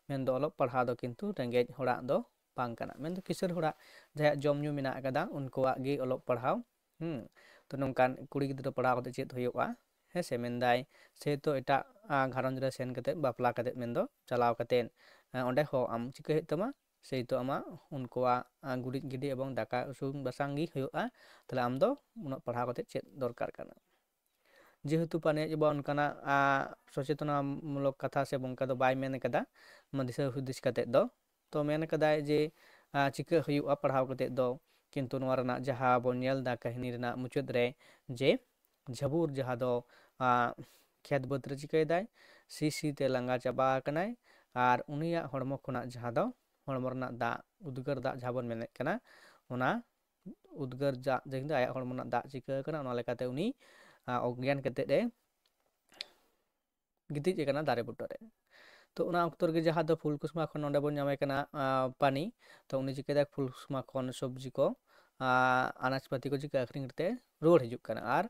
ᱢᱮᱱᱫᱚ ᱚᱞᱚᱜ ᱯᱟᱲᱦᱟᱣ ᱫᱚ ᱠᱤᱱᱛᱩ ᱨᱮᱸᱜᱮᱡ ᱦᱚᱲᱟᱜ ᱫᱚ ᱵᱟᱝ ᱠᱟᱱᱟ, ᱢᱮᱱᱫᱚ ᱠᱤᱥᱟᱹᱬ ᱦᱚᱲᱟᱜ ᱡᱟᱦᱟᱸᱭᱟᱜ ᱡᱚᱢ ᱧᱩ ᱢᱮᱱᱟᱜ ᱟᱠᱟᱫᱟ, ᱩᱱᱠᱩᱣᱟᱜ ᱜᱮ ᱚᱞᱚᱜ ᱯᱟᱲᱦᱟᱣ᱾ ᱦᱩᱸ, ᱛᱚ ᱱᱚᱝᱠᱟᱱ ᱠᱩᱲᱤ ᱜᱤᱫᱽᱨᱟᱹ ᱯᱟᱲᱦᱟᱣ ᱠᱟᱛᱮ ᱪᱮᱫ ᱦᱩᱭᱩᱜᱼᱟ? ᱦᱮᱸ ᱥᱮ, ᱢᱮᱱᱫᱟᱭ ᱥᱮᱭ ᱛᱚ ᱮᱴᱟᱜ, ᱟ, ᱜᱷᱟᱨᱚᱸᱡᱽ ᱨᱮ ᱥᱮᱱ ᱠᱟᱛᱮ, ᱵᱟᱯᱞᱟ ᱠᱟᱛᱮ, ᱢᱮᱱᱫᱚ ᱪᱟᱞᱟᱣ ᱠᱟᱛᱮ, ᱟ, ᱚᱸᱰᱮ ᱦᱚᱸ ᱟᱢ ᱪᱤᱠᱟᱹ ᱦᱩᱭᱩᱜ ᱛᱟᱢᱟ? ᱥᱮᱭ ᱛᱚ ᱟᱢᱟᱜ ᱩᱱᱠᱩᱣᱟᱜ, ᱟ, ᱜᱩᱨᱤᱡ ᱜᱤᱰᱤ ᱮᱵᱚᱝ ᱫᱟᱠᱟ ᱤᱥᱤᱱ ᱵᱟᱥᱟᱝ ᱜᱮ ᱦᱩᱭᱩᱜᱼᱟ᱾ ᱛᱟᱦᱞᱮ ᱟᱢ ᱫᱚ ᱩᱱᱟᱹᱜ ᱯᱟᱲᱦᱟᱣ ᱠᱟᱛᱮ ᱪᱮᱫ ᱫᱚᱨᱠᱟᱨ ᱠᱟᱱᱟ? ᱡᱮᱦᱮᱛᱩ ᱯᱟᱱᱮ ᱟᱡ ᱵᱟᱵᱟ ᱚᱱᱠᱟᱱᱟᱜ, ᱟ, ᱥᱚᱪᱮᱛᱚᱱᱟᱢᱩᱞᱚᱠ ᱠᱟᱛᱷᱟ ᱥᱮ ᱚᱱᱠᱟ ᱫᱚ ᱵᱟᱭ ᱢᱮᱱ ᱠᱟᱫᱟ, ᱚᱱᱟ ᱫᱤᱥᱟᱹ ᱦᱩᱫᱤᱥ ᱠᱟᱛᱮ ᱫᱚ᱾ ᱛᱚ ᱢᱮᱱ ᱠᱟᱫᱟᱭ ᱡᱮ, ᱟ, ᱪᱤᱠᱟᱹ ᱦᱩᱭᱩᱜᱼᱟ ᱯᱟᱲᱦᱟᱣ ᱠᱟᱛᱮ ᱫᱚ, ᱠᱤᱱᱛᱩ ᱱᱚᱣᱟ ᱨᱮᱱᱟᱜ ᱡᱟᱦᱟᱸ ᱵᱚᱱ ᱧᱮᱞ ᱮᱫᱟ ᱠᱟᱹᱦᱱᱤ ᱨᱮᱱᱟᱜ ᱢᱩᱪᱟᱹᱫ ᱨᱮ, ᱡᱮ ᱡᱷᱟᱹᱵᱩᱨ ᱡᱟᱦᱟᱸ ᱫᱚ, ᱟ, ᱠᱷᱮᱛ ᱵᱟᱹᱫᱽ ᱨᱮ ᱪᱤᱠᱟᱹᱭᱮᱫᱟᱭ, ᱥᱤ ᱥᱤ ᱛᱮ ᱞᱟᱸᱜᱟ ᱪᱟᱵᱟ ᱟᱠᱟᱱᱟᱭ, ᱟᱨ ᱩᱱᱤᱭᱟᱜ ᱦᱚᱲᱢᱚ ᱠᱷᱚᱱᱟᱜ ᱡᱟᱦᱟᱸ ᱫᱚ ᱦᱚᱲᱢᱚ ᱨᱮᱱᱟᱜ ᱫᱟᱜ, ᱩᱫᱽᱜᱟᱹᱨ ᱫᱟᱜ ᱡᱟᱦᱟᱸ ᱵᱚᱱ ᱢᱮᱱᱮᱫ ᱠᱟᱱᱟ, ᱚᱱᱟ ᱩᱫᱽᱜᱟᱹᱨ ᱫᱟᱜ ᱡᱮ ᱠᱤᱱᱛᱩ ᱟᱭᱟᱜ ᱦᱚᱲᱢᱚ ᱨᱮᱱᱟᱜ ᱫᱟᱜ ᱪᱤᱠᱟᱹ ᱟᱠᱟᱱᱟ, ᱚᱱᱟ ᱞᱮᱠᱟᱛᱮ ᱩᱱᱤ ᱟᱸ, ᱚᱜᱽᱜᱮᱭᱟᱱ ᱠᱟᱛᱮᱫ ᱮ ᱜᱤᱛᱤᱡ ᱟᱠᱟᱱᱟ ᱫᱟᱨᱮ ᱵᱩᱴᱟᱹ ᱨᱮ᱾ ᱛᱚ ᱚᱱᱟ ᱚᱠᱛᱚ ᱨᱮᱜᱮ ᱡᱟᱦᱟᱸ ᱫᱚ ᱯᱷᱩᱞᱠᱩᱥᱢᱟ ᱠᱷᱚᱱ ᱱᱚᱰᱮ ᱵᱚᱱ ᱧᱟᱢᱮ ᱠᱟᱱᱟ ᱟᱸ, ᱯᱟᱱᱤ, ᱛᱚ ᱩᱱᱤ ᱪᱤᱠᱟᱹᱭᱮᱫᱟ, ᱯᱷᱩᱞᱠᱩᱥᱢᱟ ᱠᱷᱚᱱ ᱥᱚᱵᱽᱡᱤ ᱠᱚ, ᱟᱸ, ᱟᱱᱟᱡᱽ ᱯᱟᱹᱛᱤ ᱠᱚ ᱪᱤᱠᱟᱹ ᱟᱹᱠᱷᱨᱤᱧ ᱠᱟᱛᱮ ᱨᱩᱣᱟᱹᱲ ᱦᱤᱡᱩᱜ ᱠᱟᱱᱟ ᱟᱨ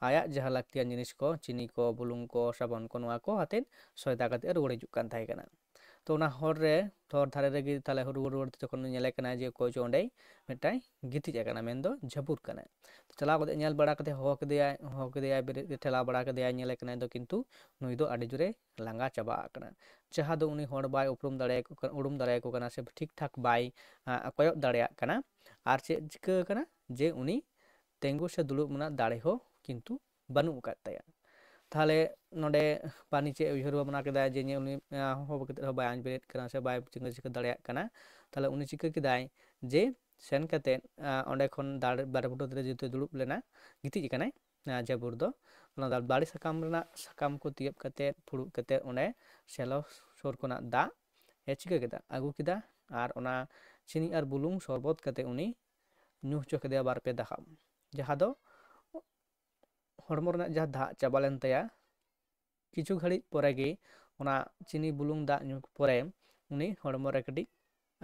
ᱟᱭᱟᱜ ᱡᱟᱦᱟᱸ ᱞᱟᱹᱠᱛᱤᱭᱟᱱ ᱡᱤᱱᱤᱥ ᱠᱚ, ᱪᱤᱱᱤ ᱠᱚ, ᱵᱩᱞᱩᱝ ᱠᱚ, ᱥᱟᱵᱚᱱ ᱠᱚ, ᱱᱚᱣᱟ ᱠᱚ ᱟᱛᱮᱫ ᱥᱚᱭᱫᱟ ᱠᱟᱛᱮ ᱨᱩᱣᱟᱹᱲ ᱦᱤᱡᱩᱜ ᱠᱟᱱ ᱛᱟᱦᱮᱸ ᱠᱟᱱᱟ᱾ ᱛᱚ ᱚᱱᱟ ᱦᱚᱨ ᱨᱮ, ᱦᱚᱨ ᱫᱷᱟᱨᱮ ᱨᱮᱜᱮ ᱛᱟᱦᱞᱮ ᱨᱩᱣᱟᱹᱲ ᱨᱩᱣᱟᱹᱲ ᱛᱮ ᱡᱚᱠᱷᱚᱱ ᱧᱮᱞᱮ ᱠᱟᱱᱟ ᱡᱮ ᱚᱠᱚᱭ ᱪᱚ ᱚᱸᱰᱮ ᱢᱤᱫᱴᱟᱝ ᱜᱤᱛᱤᱡ ᱟᱠᱟᱱᱟ, ᱢᱮᱱᱫᱚ ᱡᱷᱟᱹᱯᱩᱨ ᱠᱟᱱᱟᱭ᱾ ᱛᱚ ᱪᱟᱞᱟᱣ ᱠᱟᱛᱮ ᱧᱮᱞ ᱵᱟᱲᱟ ᱠᱟᱛᱮ ᱦᱚᱦᱚ ᱠᱮᱫᱮᱭᱟᱭ, ᱦᱚᱦᱚ ᱠᱮᱫᱮᱭᱟᱭ, ᱵᱮᱨᱮᱫ ᱠᱟᱛᱮ ᱴᱷᱮᱞᱟᱣ ᱵᱟᱲᱟ ᱠᱮᱫᱮᱭᱟᱭ, ᱧᱮᱞᱮ ᱠᱟᱱᱟᱭ ᱫᱚ ᱠᱤᱱᱛᱩ ᱱᱩᱭ ᱫᱚ ᱟᱹᱰᱤ ᱡᱳᱨᱮ ᱞᱟᱸᱜᱟ ᱪᱟᱵᱟ ᱟᱠᱟᱱᱟ, ᱡᱟᱦᱟᱸ ᱫᱚ ᱩᱱᱤ ᱦᱚᱲ ᱵᱟᱭ ᱩᱯᱨᱩᱢ ᱫᱟᱲᱮᱭᱟᱠᱚ ᱠᱟᱱᱟ, ᱩᱨᱩᱢ ᱫᱟᱲᱮᱭᱟᱠᱚ ᱠᱟᱱᱟ ᱥᱮ ᱴᱷᱤᱠ ᱴᱷᱟᱠ ᱵᱟᱭ ᱟᱸ, ᱠᱚᱭᱚᱜ ᱫᱟᱲᱮᱭᱟᱜ ᱠᱟᱱᱟ᱾ ᱟᱨ ᱪᱮᱫ ᱪᱤᱠᱟᱹ ᱟᱠᱟᱱᱟ ᱡᱮ ᱩᱱᱤ ᱛᱤᱸᱜᱩ ᱥᱮ ᱫᱩᱲᱩᱵ ᱨᱮᱱᱟᱜ ᱫᱟᱲᱮ ᱦᱚᱸ ᱠᱤᱱᱛᱩ ᱵᱟᱹᱱᱩᱜ ᱟᱠᱟᱫ ᱛᱟᱭᱟ᱾ ᱛᱟᱦᱞᱮ ᱱᱚᱰᱮ ᱯᱟᱱᱤ ᱪᱮᱫ ᱩᱭᱦᱟᱹᱨ ᱵᱷᱟᱵᱽᱱᱟ ᱠᱮᱫᱟᱭ ᱡᱮ ᱧᱮᱞ ᱩᱱᱤ, ᱟᱸ, ᱦᱚᱦᱚ ᱠᱟᱛᱮ ᱦᱚᱸ ᱵᱟᱭ ᱟᱸᱡᱚᱢᱮᱫ ᱠᱟᱱᱟ ᱥᱮ ᱵᱟᱭ ᱪᱤᱠᱟᱹ ᱪᱤᱠᱟᱹ ᱫᱟᱲᱮᱭᱟᱜ ᱠᱟᱱᱟ᱾ ᱛᱟᱦᱞᱮ ᱩᱱᱤ ᱪᱤᱠᱟᱹ ᱠᱮᱫᱟᱭ ᱡᱮ ᱥᱮᱱ ᱠᱟᱛᱮ, ᱟᱸ, ᱚᱸᱰᱮ ᱠᱷᱚᱱ ᱫᱟᱨᱮ, ᱫᱟᱨᱮ ᱵᱩᱴᱟᱹ ᱨᱮ ᱡᱮᱦᱮᱛᱩ ᱫᱩᱲᱩᱵ ᱞᱮᱱᱟ, ᱜᱤᱛᱤᱡ ᱟᱠᱟᱱᱟᱭ, ᱟᱸ, ᱡᱷᱟᱹᱵᱩᱨ ᱫᱚ, ᱚᱱᱟ ᱫᱚ ᱵᱟᱲᱮ ᱥᱟᱠᱟᱢ ᱨᱮᱱᱟᱜ ᱥᱟᱠᱟᱢ ᱠᱚ ᱛᱤᱭᱟᱹᱵ ᱠᱟᱛᱮ, ᱯᱷᱩᱲᱩᱜ ᱠᱟᱛᱮ ᱚᱸᱰᱮ ᱥᱮᱞᱚ ᱥᱩᱨ ᱠᱷᱚᱱᱟᱜ ᱫᱟᱜ ᱮ ᱪᱤᱠᱟᱹ ᱠᱮᱫᱟ, ᱟᱹᱜᱩ ᱠᱮᱫᱟ ᱟᱨ ᱚᱱᱟ ᱪᱤᱱᱤ ᱟᱨ ᱵᱩᱞᱩᱝ ᱥᱚᱨᱵᱚᱛ ᱠᱟᱛᱮ ᱩᱱᱤ ᱧᱩ ᱦᱚᱪᱚ ᱠᱮᱫᱮᱭᱟ ᱵᱟᱨ ᱯᱮ ᱫᱷᱟᱣ᱾ ᱡᱟᱦᱟᱸ ᱫᱚ ᱦᱚᱲᱢᱚ ᱨᱮᱱᱟᱜ ᱡᱟᱦᱟᱸ ᱫᱟᱜ ᱪᱟᱵᱟ ᱞᱮᱱ ᱛᱟᱭᱟ, ᱠᱤᱪᱷᱩ ᱜᱷᱟᱹᱲᱤᱡ ᱯᱚᱨᱮ ᱜᱮ ᱚᱱᱟ ᱪᱤᱱᱤ ᱵᱩᱞᱩᱝ ᱫᱟᱜ ᱧᱩ ᱯᱚᱨᱮ ᱩᱱᱤ ᱦᱚᱲᱢᱚ ᱨᱮ ᱠᱟᱹᱴᱤᱡ,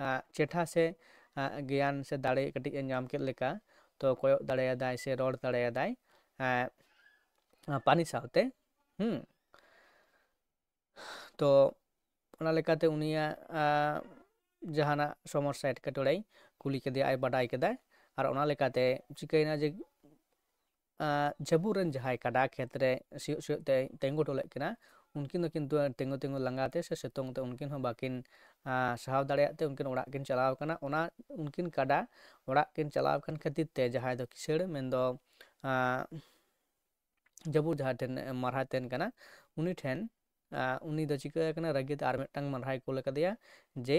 ᱟᱸ, ᱪᱮᱴᱷᱟ ᱥᱮ, ᱟᱸ, ᱜᱮᱭᱟᱱ ᱥᱮ ᱫᱟᱲᱮ ᱠᱟᱹᱴᱤᱡ ᱮ ᱧᱟᱢ ᱠᱮᱫ ᱞᱮᱠᱟ᱾ ᱛᱚ ᱠᱚᱭᱚᱜ ᱫᱟᱲᱮᱭᱟᱫᱟᱭ ᱥᱮ ᱨᱚᱲ ᱫᱟᱲᱮᱭᱟᱫᱟᱭ, ᱟᱸ, ᱯᱟᱱᱤ ᱥᱟᱶᱛᱮ᱾ ᱦᱩᱸ᱾ ᱛᱚ ᱚᱱᱟ ᱞᱮᱠᱟᱛᱮ ᱩᱱᱤᱭᱟᱜ, ᱟᱸ, ᱡᱟᱦᱟᱱᱟᱜ ᱥᱚᱢᱚᱥᱥᱟ ᱮᱴᱠᱮᱴᱚᱬᱮᱭ ᱠᱩᱞᱤ ᱠᱮᱫᱮᱭᱟ, ᱟᱡ ᱵᱟᱰᱟᱭ ᱠᱮᱫᱟᱭ᱾ ᱟᱨ ᱚᱱᱟ ᱞᱮᱠᱟᱛᱮ ᱪᱤᱠᱟᱹᱭᱮᱱᱟ ᱡᱮ, ᱟᱸ, ᱡᱷᱟᱹᱵᱩᱨ ᱨᱮᱱ ᱡᱟᱦᱟᱸᱭ ᱠᱟᱰᱟ ᱠᱷᱮᱛ ᱨᱮ ᱥᱤᱭᱳᱜ ᱥᱤᱭᱳᱜ ᱛᱮ ᱛᱤᱸᱜᱩ ᱦᱚᱴᱚ ᱞᱮᱫ ᱠᱤᱱᱟ, ᱩᱱᱠᱤᱱ ᱫᱚ ᱠᱤᱱᱛᱩ ᱛᱤᱸᱜᱩ ᱛᱤᱸᱜᱩ ᱞᱟᱸᱜᱟ ᱛᱮ ᱥᱮ ᱥᱤᱛᱩᱝ ᱛᱮ ᱩᱱᱠᱤᱱ ᱦᱚᱸ ᱵᱟᱹᱠᱤᱱ, ᱟᱸ, ᱥᱟᱦᱟᱣ ᱫᱟᱲᱮᱭᱟᱜ ᱛᱮ ᱩᱱᱠᱤᱱ ᱚᱲᱟᱜ ᱠᱤᱱ ᱪᱟᱞᱟᱣ ᱠᱟᱱᱟ᱾ ᱚᱱᱟ ᱩᱱᱠᱤᱱ ᱠᱟᱰᱟ ᱚᱲᱟᱜ ᱠᱤᱱ ᱪᱟᱞᱟᱣ ᱠᱟᱱ ᱠᱷᱟᱹᱛᱤᱨ ᱛᱮ ᱡᱟᱦᱟᱸᱭ ᱫᱚ ᱠᱤᱥᱟᱹᱬ, ᱢᱮᱱᱫᱚ, ᱟᱸ, ᱡᱟᱹᱵᱩ ᱡᱟᱦᱟᱸ ᱴᱷᱮᱱ ᱢᱟᱨᱦᱟ ᱛᱟᱦᱮᱱ ᱠᱟᱱᱟ, ᱩᱱᱤ ᱴᱷᱮᱱ, ᱟᱸ, ᱩᱱᱤ ᱫᱚ ᱪᱤᱠᱟᱹ ᱟᱠᱟᱱᱟ, ᱨᱟᱹᱜᱤ ᱛᱮ ᱟᱨ ᱢᱤᱫᱴᱟᱝ ᱢᱟᱨᱦᱟᱭ ᱠᱩᱞ ᱟᱠᱟᱫᱮᱭᱟ ᱡᱮ,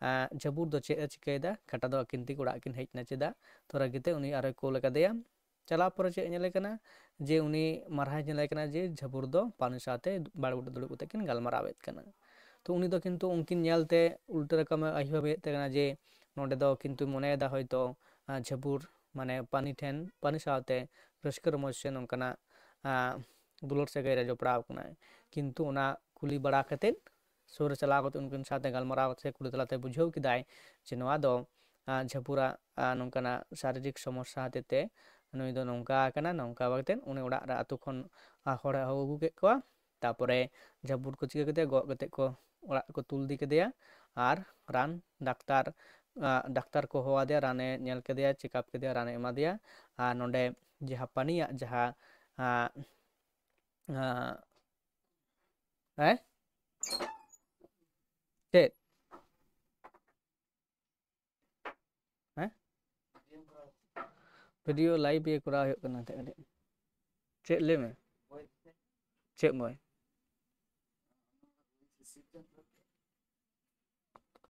ᱟᱸ, ᱡᱟᱹᱵᱩᱨ ᱫᱚ ᱪᱮᱫ ᱮ ᱪᱤᱠᱟᱹᱭᱮᱫᱟ, ᱠᱟᱴᱟ ᱫᱚ ᱟᱹᱠᱤᱱ ᱛᱮᱜᱮ ᱚᱲᱟᱜ ᱠᱤᱱ ᱦᱮᱡ ᱮᱱᱟ ᱪᱮᱫᱟᱜ? ᱛᱚ ᱨᱟᱹᱜᱤ ᱛᱮ ᱩᱱᱤ ᱟᱨᱚᱭ ᱠᱩᱞ ᱟᱠᱟᱫᱮᱭᱟ᱾ ᱪᱟᱞᱟᱣ ᱯᱚᱨᱮ ᱪᱮᱫ ᱮ ᱧᱮᱞᱮ ᱠᱟᱱᱟ ᱡᱮ ᱩᱱᱤ ᱢᱟᱨᱦᱟᱭ ᱧᱮᱞᱮ ᱠᱟᱱᱟ ᱡᱮ ᱡᱟᱹᱵᱩᱨ ᱫᱚ ᱯᱟᱱᱩ ᱥᱟᱶᱛᱮ ᱵᱟᱲᱮ ᱵᱩᱴᱟᱹ ᱫᱩᱲᱩᱵ ᱠᱟᱛᱮ ᱠᱤᱱ ᱜᱟᱞᱢᱟᱨᱟᱣᱮᱫ ᱠᱟᱱᱟ᱾ ᱛᱚ ᱩᱱᱤ ᱫᱚ ᱠᱤᱱᱛᱩ ᱩᱱᱠᱤᱱ ᱧᱮᱞᱛᱮ ᱩᱞᱴᱟᱹ ᱨᱚᱠᱚᱢᱮ ᱟᱹᱭᱦᱟᱹ ᱵᱷᱟᱵᱤᱭᱮᱫ ᱛᱟᱦᱮᱸ ᱠᱟᱱᱟ ᱡᱮ ᱱᱚᱸᱰᱮ ᱫᱚ ᱠᱤᱱᱛᱩ ᱢᱚᱱᱮᱭᱮᱫᱟ ᱦᱚᱭᱛᱳ, ᱟᱸ, ᱡᱷᱟᱹᱯᱩᱨ ᱢᱟᱱᱮ ᱯᱟᱱᱤ ᱴᱷᱮᱱ, ᱯᱟᱱᱤ ᱥᱟᱶᱛᱮ ᱨᱟᱹᱥᱠᱟᱹ ᱨᱚᱢᱚᱡᱽ ᱥᱮ ᱱᱚᱝᱠᱟᱱᱟᱜ, ᱟᱸ, ᱫᱩᱞᱟᱹᱲ ᱥᱟᱹᱜᱟᱹᱭ ᱨᱮ ᱡᱚᱯᱲᱟᱣ ᱠᱟᱱᱟᱭ᱾ ᱠᱤᱱᱛᱩ ᱚᱱᱟ ᱠᱩᱞᱤ ᱵᱟᱲᱟ ᱠᱟᱛᱮᱫ, ᱥᱩᱨ ᱨᱮ ᱪᱟᱞᱟᱣ ᱠᱟᱛᱮᱫ ᱩᱱᱠᱤᱱ ᱥᱟᱶᱛᱮ ᱜᱟᱞᱢᱟᱨᱟᱣ ᱠᱟᱛᱮ ᱠᱩᱞᱤ ᱛᱟᱞᱟᱛᱮ ᱵᱩᱡᱷᱟᱹᱣ ᱠᱮᱫᱟᱭ ᱡᱮ ᱱᱚᱣᱟ ᱫᱚ, ᱟᱸ, ᱡᱷᱟᱹᱯᱩᱨᱟᱜ, ᱟᱸ, ᱱᱚᱝᱠᱟᱱᱟᱜ ᱥᱟᱨᱤᱨᱤᱠ ᱥᱚᱢᱚᱥᱥᱟ ᱦᱚᱛᱮᱡ ᱛᱮ ᱱᱩᱭ ᱫᱚ ᱱᱚᱝᱠᱟ ᱟᱠᱟᱱᱟ, ᱱᱚᱝᱠᱟ ᱠᱟᱛᱮᱫ ᱩᱱᱤ ᱚᱲᱟᱜ ᱨᱮ ᱟᱹᱛᱩ ᱠᱷᱚᱱ, ᱟᱸ, ᱦᱚᱲᱮ ᱦᱚᱦᱚ ᱟᱹᱜᱩ ᱠᱮᱫ ᱠᱚᱣᱟ᱾ ᱛᱟᱯᱚᱨᱮ ᱡᱷᱟᱹᱯᱩᱨ ᱠᱚ ᱪᱤᱠᱟᱹ ᱠᱮᱫᱮᱭᱟ, ᱜᱚᱜ ᱠᱟᱛᱮᱫ ᱠᱚ ᱚᱲᱟᱜ ᱠᱚ ᱛᱩᱞ ᱤᱫᱤ ᱠᱮᱫᱮᱭᱟ᱾ ᱟᱨ ᱨᱟᱱ ᱰᱟᱠᱛᱟᱨ, ᱟᱸ, ᱰᱟᱠᱛᱟᱨ ᱠᱚ ᱦᱚᱦᱚ ᱟᱫᱮᱭᱟ, ᱨᱟᱱᱮ ᱧᱮᱞ ᱠᱮᱫᱮᱭᱟ, ᱪᱮᱠᱟᱯ ᱠᱮᱫᱮᱭᱟ, ᱨᱟᱱᱮ ᱮᱢᱟ ᱫᱮᱭᱟ᱾ ᱟᱨ ᱱᱚᱰᱮ ᱡᱟᱦᱟᱸ ᱯᱟᱱᱤᱭᱟᱜ ᱡᱟᱦᱟᱸ, ᱟᱸ, ᱟᱸ, ᱦᱮᱸ? ᱪᱮᱫ? ᱦᱮᱸ? ᱵᱷᱤᱰᱤᱭᱳ ᱞᱟᱭᱤᱵᱷ ᱜᱮ ᱠᱚᱨᱟᱣ ᱦᱩᱭᱩᱜ ᱠᱟᱱᱟ ᱱᱤᱛᱚᱜ ᱠᱟᱹᱴᱤᱡ᱾ ᱪᱮᱫ ᱞᱟᱹᱭ ᱢᱮ? ᱪᱮᱫ ᱵᱳᱭ?